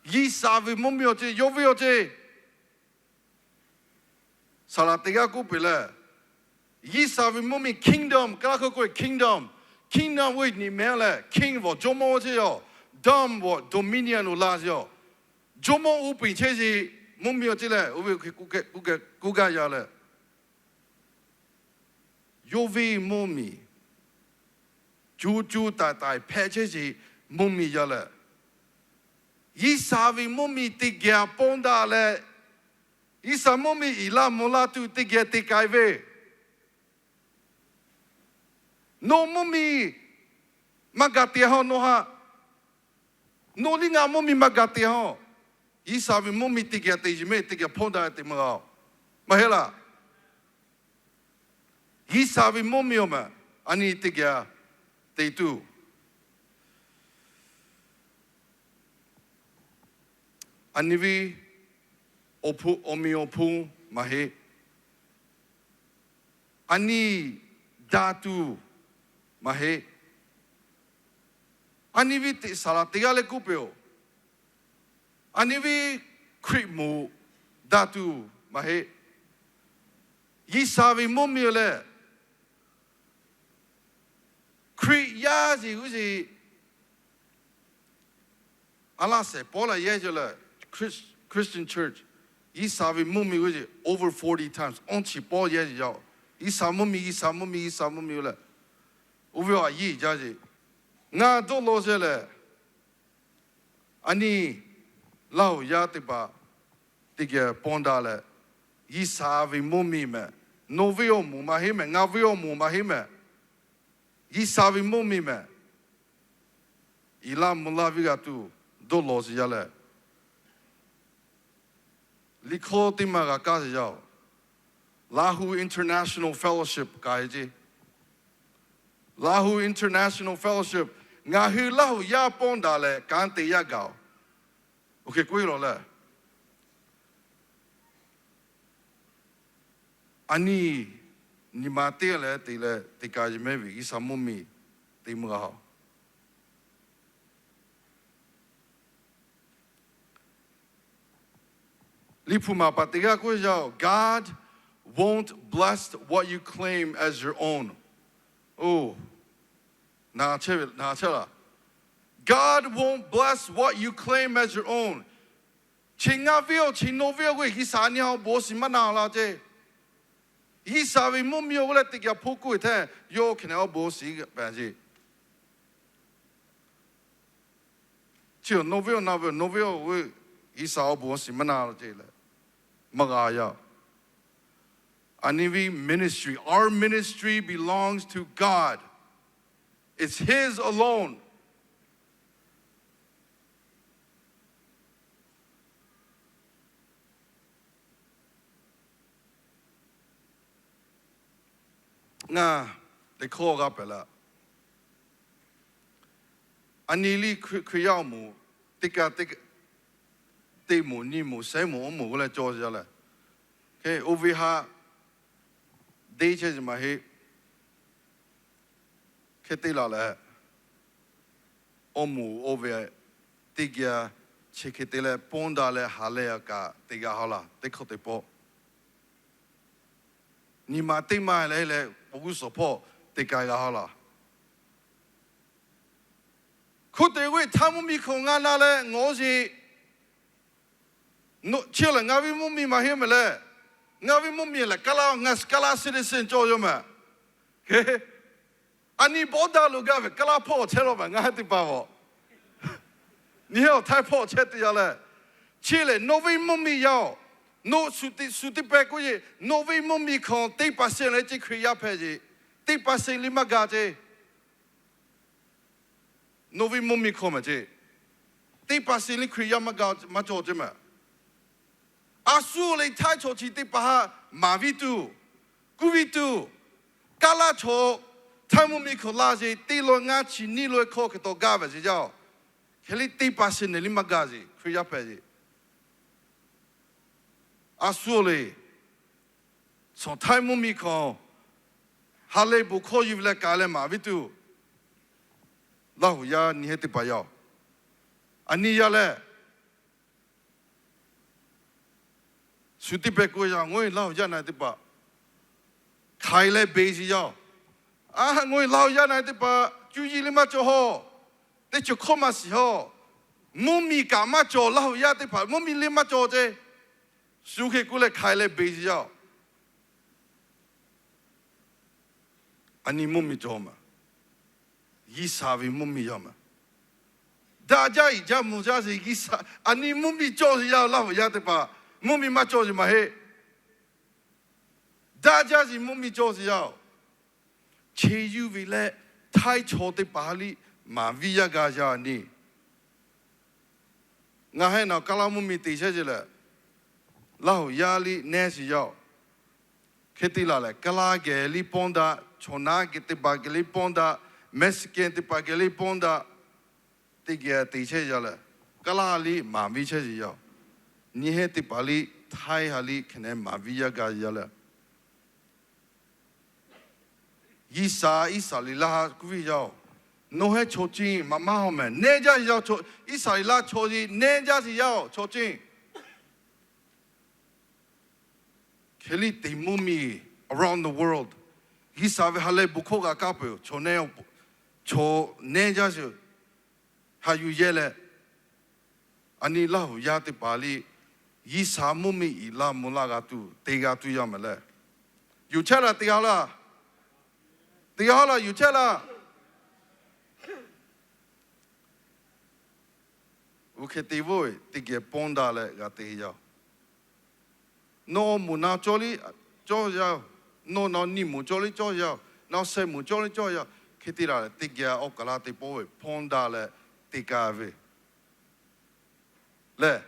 G'uiˬsha ve mvuhˇmiˬ awˬ ceˇ, yawˇ ve awˬ ceˇ. Saˍ laꞈ teˇ g'aˇ k'oˆ piˇ leh, G'uiˬsha ve mvuhˇmiˬ kingdom, Kaˇlaˇ hkawˇ k'oˆ ve kingdom, kingdom ve nyi mehˍ leh, king vawˬ jawˇmawˇ ceˇ yoˬ, dom vawˬ dominion lo laˇ yoˬ. Jawˇmawˇ uˉ peunˍ chehˇ ve mvuhˇmiˬ awˬ ceˇ leh, oˇ ve k'oˆ gaˇ yaˇ leh, yawˇ ve mvuhˇmiˬ, co co taiˍ taiˍ hpehꞈ chehˇ sheˍ mvuhˇ miˬ yaˇ lehˬ, G'uiˬsha ve mvuhˇ miˬ teˇ geh pawnˇ daꞈ leh, G'uiˬsha mvuhˇ miˬ iˍ laˇ mvuh laˇ tuˬ teˇ geh te k'ai ve, nawˬ mvuhˇ miˬ maˇ gaˬ te haw nawˬ haꞈ. Nawˬ liˇ ngaˬ mvuhˇ miˬ maˇ gaˬ te haw. G'uiˬsha ve mvuhˇ miˬ teˇ geh te yeˬ mehˆ teˇ geh pawnˇ daꞈ te maˇ g'a-oˬ, maˇ heˆ laˇ. G'uiˬsha ve mvuhˇ miˬ awˬ mehˍ a nyi teˇ geh te tuˬ, a nyi ve awˬ hpu awˬ meꞈ awˬ hpu maˇ heˆ. A nyi daꞈ tuˬ maˇ heˆ. A nyi ve teꞈ saˍ laˍ teˇ g'aˇ leh k'oˆ peuˬ-oˬ, a nyi ve Hkriꞈ moˍ daꞈ tuˬ maˇ heˆ. G'uiˬsha ve mvuhˇ miˬ lehˬ, Hkriꞈ yaˇ sheˍ g'uˇ sheˍ, a laˇ shehˍ pawˆ la yehˇ jaˇ leh, Christian church, G'uiˬsha ve mvuhˇ miˬ g'uˇ sheˍ over forty times awˇ chi pawˆ yehˇ jaˇ-oˬ. G'uiˬsha mvuhˇ miˬ, G'uiˬsha mvuhˇ miˬ, G'uiˬsha mvuhˇ miˬ leh, oˇ ve awˬ a yiˇ jaˇ sheˍ. Ngaˬ dawˇ law sheˍ lehˬ, a nyi Laˇhuˍ yaˇ teˇ hpaˍ teˇ geh pawnˇ daꞈ leh, G'uiˬsha ve mvuhˇ miˬ mehˍ, nawˬ ve awˬ moˍ maˇ heˆ mehˍ, ngaˬ ve awˬ moˍ maˇ heˆ mehˍ, G'uiˬsha ve mvuhˇ miˬ mehˍ, iˍ laˇ mvuh laˇ viˉ g'a tuˬ dawˇ law sheˍ yaˇ lehˬ, liꞈ hkawˇ teˇ maˇ g'a kaˇ sheˍ yaˇ-oˬ. Lahu International Fellowship kaꞈ heˆ ceˇ. Lahu International Fellowship, ngaˬ hui Laˇhuˍ yaˇ pawnˇ daꞈ leh kanˉ te yaˇ gaˬ-oˬ. Oˇ hk'e k'oˆ e lawˬ leh, a nyi nyi ma teˇ g'aˇ leh te leh te ka yeˬ mehˆ ve G'uiˬsha mvuhˇ miˬ te mvuh g'a-oˬ. Liꞈ hpu maˍ paˍ teˇ g'aˇ k'oˆ yaˇ-oˬ, God won't bless what you claim as your own. Oˇ, na chehˇ laˇ. God won't bless what you claim as your own. Chi ngaˬ ve-oˬ, chi nawˬ ve-oˬ k'oˆ ve G'uiˬsha nyi awˬ bon awˬ shiˍ maˇ na laˇ ceˇ. G'uiˬsha ve mvuhˇ miˬ awˬ g'uˇ leh teˇ geh hpoˆ k'oˆ ve htaˇ, yawˇ hk'e neh awˬ bon awˬ shiˍ pehˬ ceˇ. Chi nawˬ ve-oˬ, na ve-oˬ, nawˬ ve-oˬ k'oˆ ve G'uiˬsha awˬ bon awˬ shiˍ maˇ na laˇ ceˇ leh, maˇ g'a yaˇ. A nyi ve ministry, our ministry belongs to God. It's His alone. Ngaˬ teˇ hkawˇ g'a pehˬ laˇ. A nyi liˇ Hkriꞈ yaˇ awˬ moˍ teˇ kaꞈ teˇ moˍ nyi moˍ shehˉ moˍ awˬ moˍ g'uˇ leh cawˬ yaˇ leh, hk'e oˇ ve haꞈ deˇ chehˇ ve maˇ heˆ. Hk'e te laˬ leh, awˬ moˍ oˇ ve teˇ geh chi hk'e te leh pawnˇ daꞈ leh ha leh kaꞈ te g'a haw laˇ. Teˇ hkawˇ teˇ pawˆ nyi ma teˇ maˇ leh leh awˬ g'uˇ suhˍ hpawˇ te ka g'a haw laˇ. Hk'oˆ te ve htaˇ mvuhˇ miˬ hkawꞈ ngaˬ na leh ngawˬ sheˍ. Chi lehˬ ngaˬ ve mvuhˇ miˬ maˇ heˆ mehˍ leh, ngaˬ ve mvuhˇ miˬ lehˬ Kaˉlaˇ, ngaˬ Kaˉlaˇ citizen cawˬ yaˇ mehˍ. A nyi bawˇ daꞈ lo gaˇ ve Kaˉlaˇ hpawˇ chehˇ law mehˍ ngaˬ hui teˇ hpaˍ-oˬ. Nyi hehˉ awˬ Htaiˇ hpawˇ chehˇ te yaˇ leh, chi lehˬ nawˬ ve mvuhˇ miˬ yaˇ-oˬ. Nawˬ shu teˇ pehˍ k'oˆ ve, nawˬ ve mvuhˇ miˬ hkawꞈ teˇ paˍ sehˍ leh ceˇ Hkriꞈ yaˇ hpehꞈ ve, teˇ paˍ sehˍ liˇ maˇ g'a ceˇ. Nawˬ ve mvuhˇ miˬ hkawꞈ mehˍ ceˇ, teˇ paˍ sehˍ liˇ Hkriꞈ yaˇ maˇ g'a maˇ cawˬ ceˇ mehˍ. A shu lehˬ Htaiˇ chaw chi teˇ hpaˍ haꞈ maˍ viˉ tuˬ, kuˇ viˉ tuˬ, Kaˉlaˇ chaw Htaiˇ mvuhˇ miˬ hkawꞈ la sheˍ teˇ lo ngaˇ chi nyiˇ lo hkawˇ hk'e taw gaˇ ve sheˍ yaˇ-oˬ. Hk'e liˇ teˇ paˍ sehˍ nehˬ liˇ maˇ g'a sheˍ Hkriꞈ yaˇ hpehꞈ ve. A shu lehˬ, chaw Htaiˇ mvuhˇ miˬ hkawꞈ ha leh bon hkawˇ yuˬ ve leh ka leh maˍ viˉ tuˬ, Laˇhuˍ yaˇ nyi hehˉ teˇ hpaˍ yaˇ-oˬ. A nyi yaˇ lehˬ, shu teˇ pehˍ k'oˆ ve yaˇ, ngaˬ hui Laˇhuˍ yaˇ na teˇ hpaˍ hk'aˬ hk'e leh beˬ sheˍ yaˇ-oˬ. A, ngaˬ hui Laˇhuˍ yaˇ na teˇ hpaˍ cuˇ yiˍ liˇ maˇ cawˬ hawˬ, teˇ ceuˬ hkawˇ maˇ shiˍ hawˬ, mvuhˇ miˬ kaꞈ maˇ cawˬ, Laˇhuˍ yaˇ teˇ hpaˍ mvuhˇ miˬ liˇ maˇ cawˬ ceˇ. Shu hk'e k'oˆ leh hk'aˬ hk'e leh beˬ sheˍ yaˇ-oˬ. A nyi mvuhˇ miˬ cawˬ mehˍ. G'uiˬsha ve mvuhˇmiˬ yaˇ ma. Daꞈ jaˇ iˍ jaˇ mvuh jaˇ sheˍ. G'uiˬsha aˬ nyi mvuhˇmiˬ cawˬ sheˍ yaˇ oˬ. Laˇ huˍ yaˇ teˇ hpaˍ mvuhˇmiˬ maˇ cawˬ sheˍ maˇ heˆ. Daꞈ jaˇ sheˍ, mvuhˇmiˬ cawˬ sheˍ yaˇ oˬ. Cheˇ yuˇ ve leh htaiˇ chaw teˇ hpaˍ liˇ maˍ viˇ yaˇ gaˇ yaˇ ni. Ngaˬ heh naˬ Kaˇlaˇ mvuhˇmiˬ te chehˇ sheˍ lehˬ, Laˇ huˍ yaˇ liˇ nehˇ sheˍ yaˇ oˬ. Hk'e te laˬ lehˬ, Kaˇlaˇ geh liˇ pawˇ daꞈ, chaw naˉ geh teˇ hpaˍ geh liˇ pawˇ daꞈ, Mexican teˇ hpaˍ geh liˇ pawˇ daꞈ, teˇ geh te chehˇ yaˇ lehˬ, Kaˇlaˇ liˇ maˍ viˇ chehˇ sheˍ yaˇ oˬ. Nyi hehˉ teˇ hpaˍ liˇ htaiˇ ha liˇ hk'e nehˬ maˍ viˇ yaˇ gaˇ yaˇ lehˬ, G'uiˬsha Iˉsaˍreˍlaˆ ha k'oˆ ve yaˇ oˬ, nawˬ hehˉ chaw ceuˬ maˇ maˇ haw mehˍ nehˇ jaˇ sheˍ yaˇ oˬ. Iˉsaˍreˍlaˆ chaw ceuˬ nehˇ jaˇ sheˍ yaˇ oˬ, chaw ceuˬ. Hk'e liˇ teꞈ mvuhˇmiˬ around the world, G'uiˬsha ve ha lehˬ bon hkawˇ g'a kaˇ peuˬ chaw nehˇ, chaw nehˇ jaˇ sheˍ. Haꞈ yuˬ yehˇ leh, aˬ nyi Laˇ huˍ yaˇ teˇ hpaˍ liˇ G'uiˬsha mvuhˇmiˬ iˍ laˇ mvuh laˇ g'a tuˬ te g'a tuˬ yaˇ mehˍ lehˬ, yuˬ chehˇ laˇ teˇ g'aˇ laˇ, teˇ g'aˇ laˇ yuˬ chehˇ laˇ. Oˇ hk'e te voˇ teˇ geh pawˇ daꞈ leh g'a te yaˇ oˬ. Nawˬ awˬ moˍ na cawˇ liˇ cawˇ yaˇ oˬ. Nawˬ nawˬ nyi moˍ cawˇ liˇ cawˇ yaˇ oˬ. Nawˬ sheh moˍ cawˇ liˇ cawˇ yaˇ oˬ. Hk'e te laˬ leh teˇ geh awˬ kaˍ laˇ te pawˇ ve pawˇ daꞈ leh te kaˇ ve lehˬ,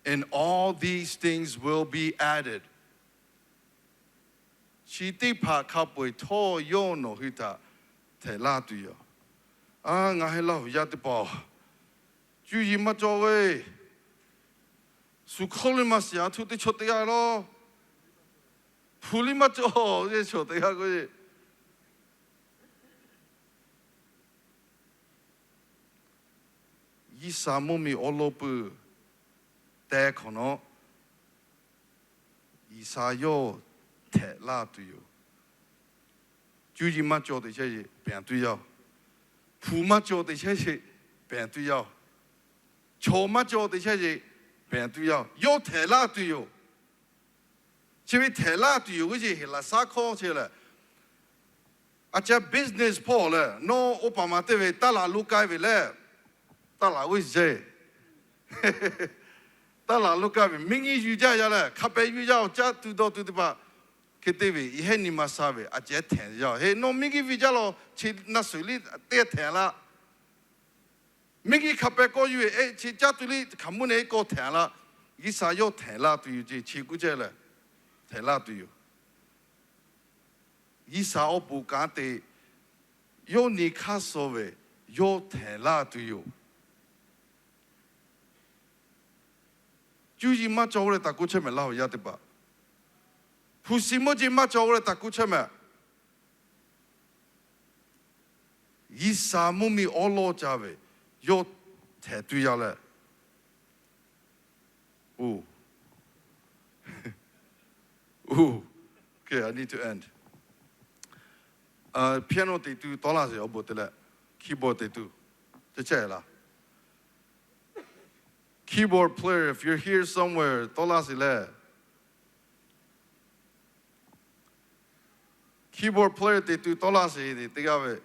and all these things will be added. Chi teˇ hpaˍ hk'a peu-eˬ htawˇ yawˇ nawˬ hui htaꞈ htehꞈ laˇ tuˬ yoˬ. A, ngaˬ heh Laˇ huˍ yaˇ teˇ hpaˍ, cuˇ yiˍ maˇ cawˬ ve, shu hkawˇ liˇ maˇ shiˍ a htuˇ teˇ chaw teˇ g'aˇ lawˬ. Hpu liˇ maˇ cawˬ ve chaw teˇ g'aˇ k'oˆ ve, G'uiˬsha mvuhˇmiˬ awˉ lawˇ peuˬ tehꞈ hk'awꞈ nawˉ, G'uiˬsha yawˇ htehꞈ laˇ tuˬ yoˬ. Cuˇ yiˍ maˇ cawˬ teꞈ chehˇ sheˍ pehˍ tuˬ yaˇ oˬ. Hpu maˇ cawˬ teꞈ chehˇ sheˍ pehˍ tuˬ yaˇ oˬ. Chaw maˇ cawˬ teꞈ chehˇ sheˍ pehˍ tuˬ yaˇ oˬ. Yawˇ htehꞈ laˇ tuˬ yoˬ. Chi ve htehꞈ laˇ tuˬ yoˬ ve chi Heˍlaˍsaˆ hkawˇ chi lehˬ, a ca business hpawˇ lehˬ, nawˬ oˇ paˍ maˬ teˇ ve taˇ laˬ lo k'ai ve lehˬ, taˇ laˬ ve zeˬ, taˇ laˬ lo k'ai ve miˬguiˬ yuˬ jaˇ yaˇ lehˬ, hk'a pehꞈ yuˬ jaˇ oˬ. Caˇ tuˬ dawˇ tuˬ teˇ hpaˍ hk'e te ve, i hehˉ nyi ma sha ve a cehˉ htehꞈ yaˇ oˬ. Heh, nawˬ miˬguiˬ ve jaˇ lawˬ, chi naˆ suhˍ liˇ teˇ htehꞈ laˇ. Miˬguiˬ hk'a pehꞈ kawˆ yuˬ ve, chi caˇ tuˬ liˇ hk'aˬ mvuhˇ ne kawˆ htehꞈ laˇ. G'uiˬsha yawˇ htehꞈ laˇ tuˬ yoˬ ce, chi kuˇ cehˇ lehˬ, htehꞈ laˇ tuˬ yoˬ. G'uiˬsha awˬ pon kanˉ te, yawˇ nyi hk'aˇ suh ve, yawˇ htehꞈ laˇ tuˬ yoˬ. Cuˇ yiˍ maˇ cawˬ k'oˆ leh taˍ kuˇ chehˇ mehˍ Laˇ huˍ yaˇ teˇ hpaˍ. Hpu shi mvuhˇ ce maˇ cawˬ k'oˆ leh taˍ kuˇ chehˇ mehˍ. G'uiˬsha mvuhˇmiˬ awˉ lawˇ ca ve, yawˇ htehꞈ tuˬ yaˇ leh, o, o, okay, I need to end. Piano te tuˬ tawˇ laˇ sheˍ awˬ bon te leh, keyboard te tuˬ, ceh ceh laˇ. Keyboard player, if you're here somewhere, tawˇ laˇ sheˍ leh. Keyboard player te tuˬ tawˇ laˇ sheˍ teˇ g'aˇ ve,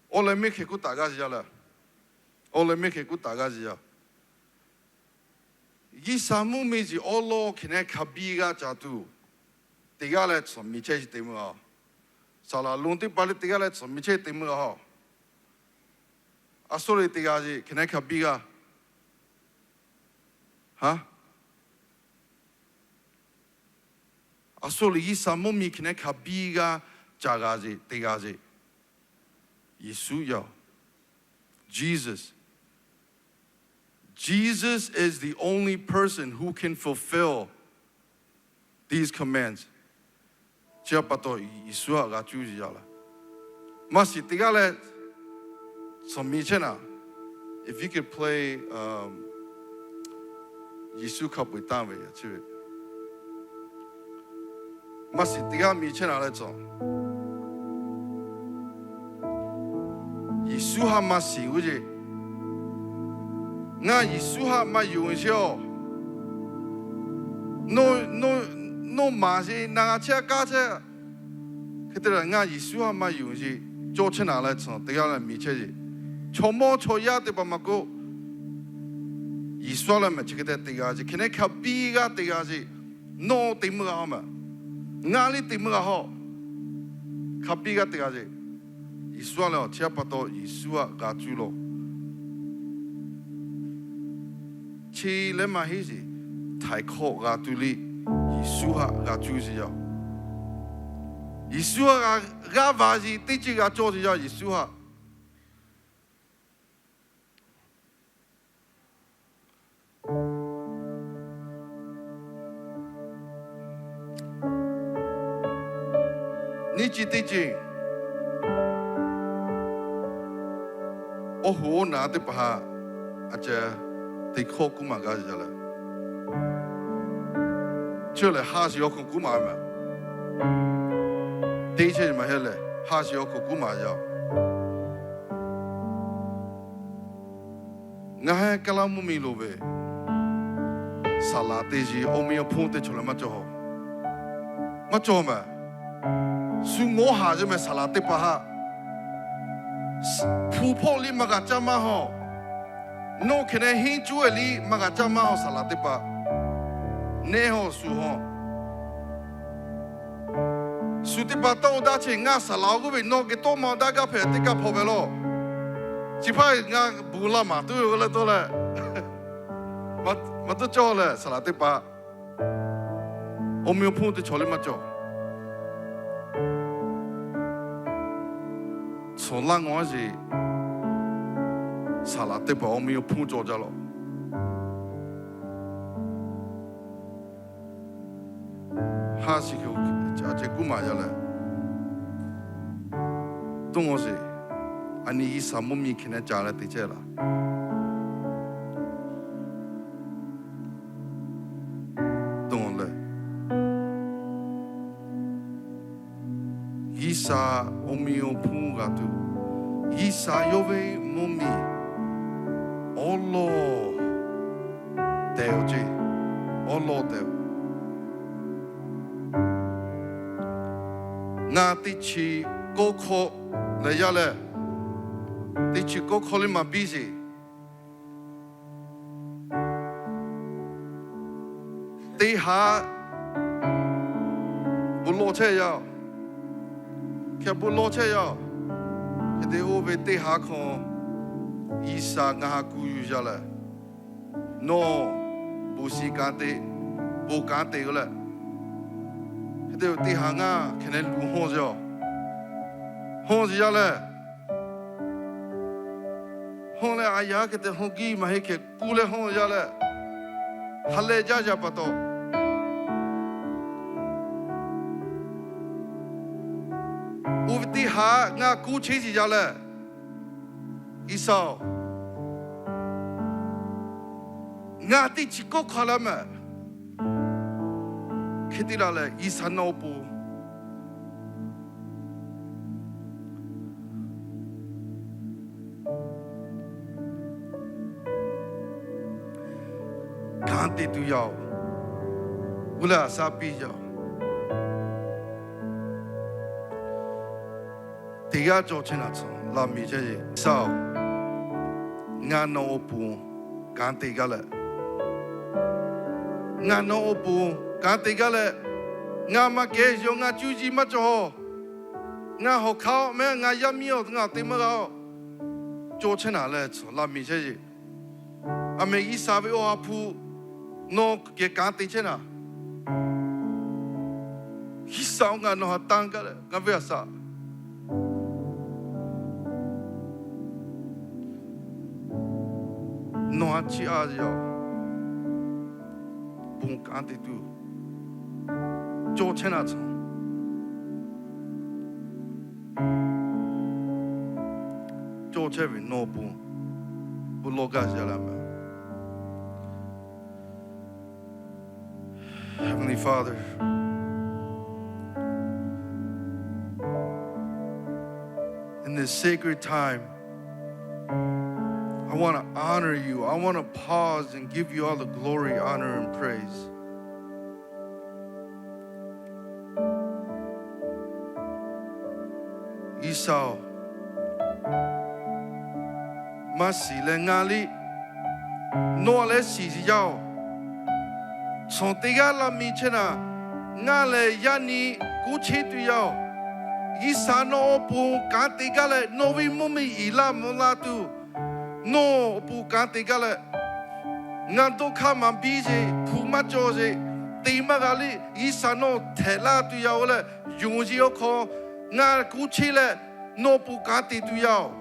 awˬ leh miˇ hk'e kuˇ taˍ g'aˇ sheˍ yaˇ leh, awˬ leh miˇ hk'e kuˇ taˍ g'aˇ sheˍ yaˇ. G'uiˬsha mvuhˇmiˬ shiˍ awˉ lawˇ hk'e nehˉ hk'a biˇ g'aˇ ca tuˬ, teˇ g'aˇ leh tsuhˍ miˬ chehˇ sheˍ te meuˇ a. Saˍ laˍ lonˉ teˇ hpaˍ leh teˇ g'aˇ leh tsuhˍ miˬ chehˇ te meuˇ a. A suhˉ le teˇ g'aˇ sheˍ hk'e nehˉ hk'a biˇ g'aˇ. A suhˉ le G'uiˬsha mvuhˇmiˬ hk'e nehˉ hk'a biˇ g'aˇ ca g'a sheˍ teˇ g'aˇ sheˍ, Yeˍsuˆ yaˇ. Jesus. Jesus is the only person who can fulfill these commands. Chi pa taw Yeˍsuˆ htaꞈ g'a cuˇ yiˍ yaˇ laˇ. Maˇ shiˍ teˇ g'aˇ leh tsuhˍ miˬ chehˇ naˍ, if you could play Yeˍsuˆ hk'a peu-eˬ tanˇ ve chi ve, maˇ shiˍ teˇ g'aˇ miˬ chehˇ naˍ leh tsuhˍ Yeˍsuˆ haꞈ maˇ shiˍ g'uˇ ce. Ngaˬ Yeˍsuˆ haꞈ maˇ yonˍ sheˍ-oˬ. Nawˬ, nawˬ, Nawˬ maˍ sheˍ, na g'a chehˇ a kaˇ chehˇ. Hk'e te leh ngaˬ Yeˍsuˆ haꞈ maˇ yonˍ sheˍ, cawˇ chehˇ naˍ leh tcuhˍ teˇ g'aˇ leh miˬ chehˇ sheˍ. Chaw mawˇ chaw yaˇ teˇ hpaˍ maˇ k'oˆ, Yeˍsuˆ leh maˬ chi hk'e te te g'a sheˍ. Hk'e neh hk'a biˇ g'aˇ te g'a sheˍ. Nawˬ te meuˇ g'a hawˇ maˬ. Ngaˬ liˇ te meuˇ g'a hawˇ. Hk'a biˇ g'aˇ te g'a sheˍ. Yeˍsuˆ leh awˬ chehˇ pa taw Yeˍsuˆ haꞈ g'a cuˇ law. Chi leh maˇ heˆ sheˍ, htaiˍ hkawˇ g'a tuˬ liˇ Yeˍsuˆ haꞈ g'a cuˇ sheˍ yaˇ. Yeˍsuˆ haꞈ g'a va sheˍ, teˇ ceuˬ g'a cawˇ sheˍ yaˇ Yeˍsuˆ haꞈ. Nyiˇ ceuˬ teˇ ceuˬ, awˬ hoꞈ awˬ naˍ teˇ hpaˍ htaꞈ a ceh teˇ hkawˇ kuˉ maˍ g'a yaˇ leh, chi lehˬ ha shiˍ awˬ hk'aw kuˉ maˍ maˬ. Teˇ chehˇ maˇ heˆ lehˬ, ha shiˍ awˬ hk'aw kuˉ maˍ yaˇ. Ngaˬ heh Kaˉlaˇ mvuhˇ miˬ lo ve saˍ laˍ teˇ shiˍ awˬ mvuhˇ awˬ hponˇ teˇ chaw leh maˇ cawˬ. Maˇ cawˬ maˬ. Shu ngawˉ haˍ yaˇ meh saˍ laˍ teˇ hpaˍ haꞈ hpu hpawˆ liˇ maˇ g'a caˇ maˇ hawˇ. Nawˬ hk'e neh henˇ cuˉ e liˇ maˇ g'a caˇ maˇ hawˇ saˍ laˍ teˇ hpaˍ. Nehˇ hawˇ shu hawˇ. Shu teˇ hpaˍ tawˇ daˇ chehˇ ngaˬ saˍ laˍ g'uˇ ve nawˬ geh tawˇ ma daˇ gaˇ hpehꞈ teˇ kaˇ hpawˇ ve law. Chi hpaˇ ngaˬ bon laˇ maˍ tuˬ ve leh tawˇ leh, maˇ tuˬ cawˇ leh saˍ laˍ teˇ hpaˍ awˬ mvuhˇ awˬ hponˇ teˇ chaw leh maˇ cawˬ. Tcuhˍ laˇ ngawˬ a sheˍ, saˍ laˍ teˇ hpaˍ awˬ mvuhˇ awˬ hponˇ cawˬ jaˇ law. Ha shiˍ hk'e a ceh kuˉ maˍ yaˇ leh, dawˇ ngawˬ sheˍ, a nyi G'uiˬsha mvuhˇ miˬ hk'e neh ca leh te chehˇ laˬ. Dawˇ leh, G'uiˬsha awˬ mvuhˇ awˬ hponˇ g'a tuˬ, G'uiˬsha yawˇ ve mvuhˇ miˬ awˉ lawˇ tehꞈ awˬ ceˇ, awˉ lawˇ tehꞈ. Ngaˬ teˇ chi kawˇ hkawˇ leh yaˇ leh, teˇ chi kawˇ hkawˇ leh maˇ biˇ sheˍ. Teˇ haˉ bon lawˇ chehˇ yaˇ, hk'e bon lawˇ chehˇ yaˇ. Hk'e te oˇ ve teˇ haˉ hkawˇ G'uiˬsha ngaˬ haꞈ kuˬ yuˬ yaˇ leh, nawˬ bon shiˍ kanˉ te, bon kanˉ te k'o leh, hk'e te teˇ haˉ ngaˬ hk'e neh luˬ hawˇ yaˇ, hawˇ yaˇ leh, hawˇ leh a yaˇ hk'e te hawˇ giˇ maˇ heˆ hk'e kuˇ leh hawˇ yaˇ leh, ha leh jaˇ yaˇ pa taw, oˇ ve teˇ haˉ ngaˬ kuˇ cheˇ shiˍ yaˇ leh, G'uiˬsha-oˬ, ngaˬ teˇ chi kawˇ hkawˇ leh meh hk'e te la leh G'uiˬsha nawˬ awˬ pon kanˉ te tuˬ yaˇ-oˬ, g'uˇ leh a shaˉ piˇ yaˇ-oˬ, teˇ g'aˇ cawˬ chehˇ naˍ tcuhˍ laˬ miˬ chehˇ sheˍ. G'uiˬsha-oˬ, ngaˬ nawˬ awˬ pon kanˉ te gaˇ leh, ngaˬ nawˬ awˬ pon kanˉ te gaˇ leh, ngaˬ maˇ kehˬ yaw ngaˬ cuˇ yiˍ maˇ cawˬ. Ngaˬ hawˬ hk'aˇ meh ngaˬ yaˇ miˇ-oˬ, ngaˬ te maˇ g'a-oˬ, cawˬ chehˇ naˍ leh tcuhˍ laˬ miˬ chehˇ sheˍ. A meh G'uiˬsha ve awˬ ha hpu nawˬ geh kanˉ te chehˇ naˍ. G'uiˬsha-oˬ, ngaˬ nawˬ haꞈ tanˇ gaˇ leh ngaˬ ve a shaꞈ nawˬ haꞈ chiˇ a yaˇ-oˬ, bon kanˉ te tuˬ cawˬ chehˇ naˍ tcuhˍ, cawˬ chehˇ ve nawˬ pon bon lawˇ gaˇ yaˇ leh meh. Heavenly Father, in this sacred time, I want to honor you. I want to pause and give you all the glory, honor, and praise. G'uiˬsha-oˬ, maˇ shiˍ leh ngaˇ liˇ, nawˬ leh shiˍ yaˇ-oˬ, chaw teˇ g'aˇ laˇ mi chehˇ naˍ, ngaˇ lehˬ yaˇ nyi kuˉ cheˇ tuˬ yaˇ-oˬ, G'uiˬsha nawˬ awˬ pon kanˉ te gaˇ leh nawˬ ve mvuhˇmiˬ iˍ laˇ mvuh la tuˬ, nawˬ awˬ pon kanˉ te gaˇ leh, ngaˬ dawˇ hk'aˇ maˍ biˇ sheˍ, hpu maˇ cawˬ sheˍ, te maˇ g'a liˇ, G'uiˬsha nawˬ htehꞈ laˇ tuˬ yaˇ-oˬ leh, yonˍ yeˬ awˬ hk'aw ngaˬ kuˉ cheˇ leh nawˬ pon kanˉ te tuˬ yaˇ-oˬ.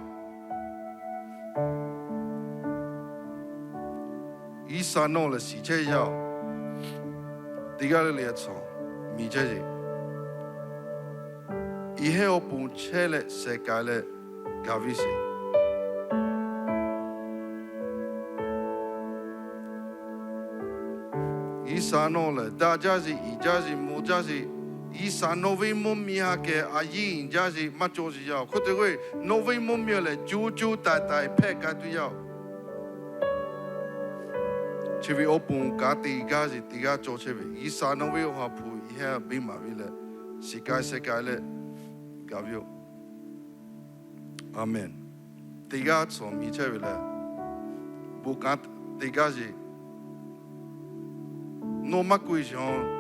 G'uiˬsha nawˬ lehˬ shiˍ chehˇ yaˇ-oˬ, teˇ g'aˇ le le chaw miˬ chehˇ sheˍ. Iˉ heˆ awˬ pon chehˇ leh shehˍ k'ai leh gaˬ ve sheˍ. G'uiˬsha nawˬ lehˬ daꞈ jaˇ sheˍ, iˍ jaˇ sheˍ, mvuh jaˇ sheˍ. G'uiˬsha nawˬ ve mvuhˇmiˬ ha kehˬ a yiˇ iˍ jaˇ sheˍ, maˇ cawˬ sheˍ yaˇ-oˬ. Hk'oˆ te k'o, nawˬ ve mvuhˇmiˬ lehˬ co co taiˍ taiˍ hpehꞈ k'ai tuˬ yaˇ-oˬ. Chi ve awˬ pon kanˉ te gaˇ sheˍ, teˇ g'aˇ cawˬ chehˇ ve G'uiˬsha nawˬ ve awˬ ha hpu iˉ heˆ beˇ maˍ ve leh, shiˍ k'ai shehˍ k'ai leh gaˬ ve yoˬ. Aˍmenˍ. Teˇ g'aˇ chaw miˬ chehˇ ve lehˬ, bon kanˉ te gaˇ sheˍ. Nawˬ maˇ k'oˆ ve sheˍ,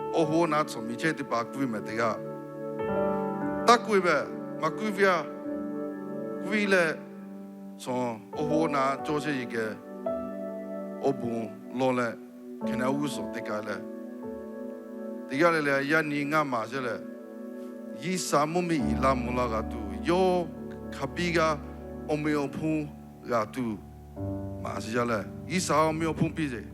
awˬ hoˉ awˬ na chaw miˬ chehˇ teˇ hpaˍ k'oˆ ve mehˍ teˇ g'aˇ, taˇ k'oˆ ve mehˍ, maˇ k'oˆ ve a, k'oˆ ve leh, chaw awˬ hoˉ awˬ na cawˬ chehˇ ve kehˬ, awˬ bon lawˬ leh, hk'e naˉ g'uˇ suhˍ te k'ai leh, teˇ g'aˇ le le yaˇ nyi ngaˇ maˬ sheˍ leh, G'uiˬsha mvuhˇmiˬ iˍ laˇ mvuh la g'a tuˬ, yawˇ hk'a biˇ g'aˇ awˬ meꞈ awˬ hponˇ g'a tuˬ maˍ sheˍ yaˇ leh, G'uiˬsha awˬ meꞈ awˬ hponˇ piˇ sheˍ.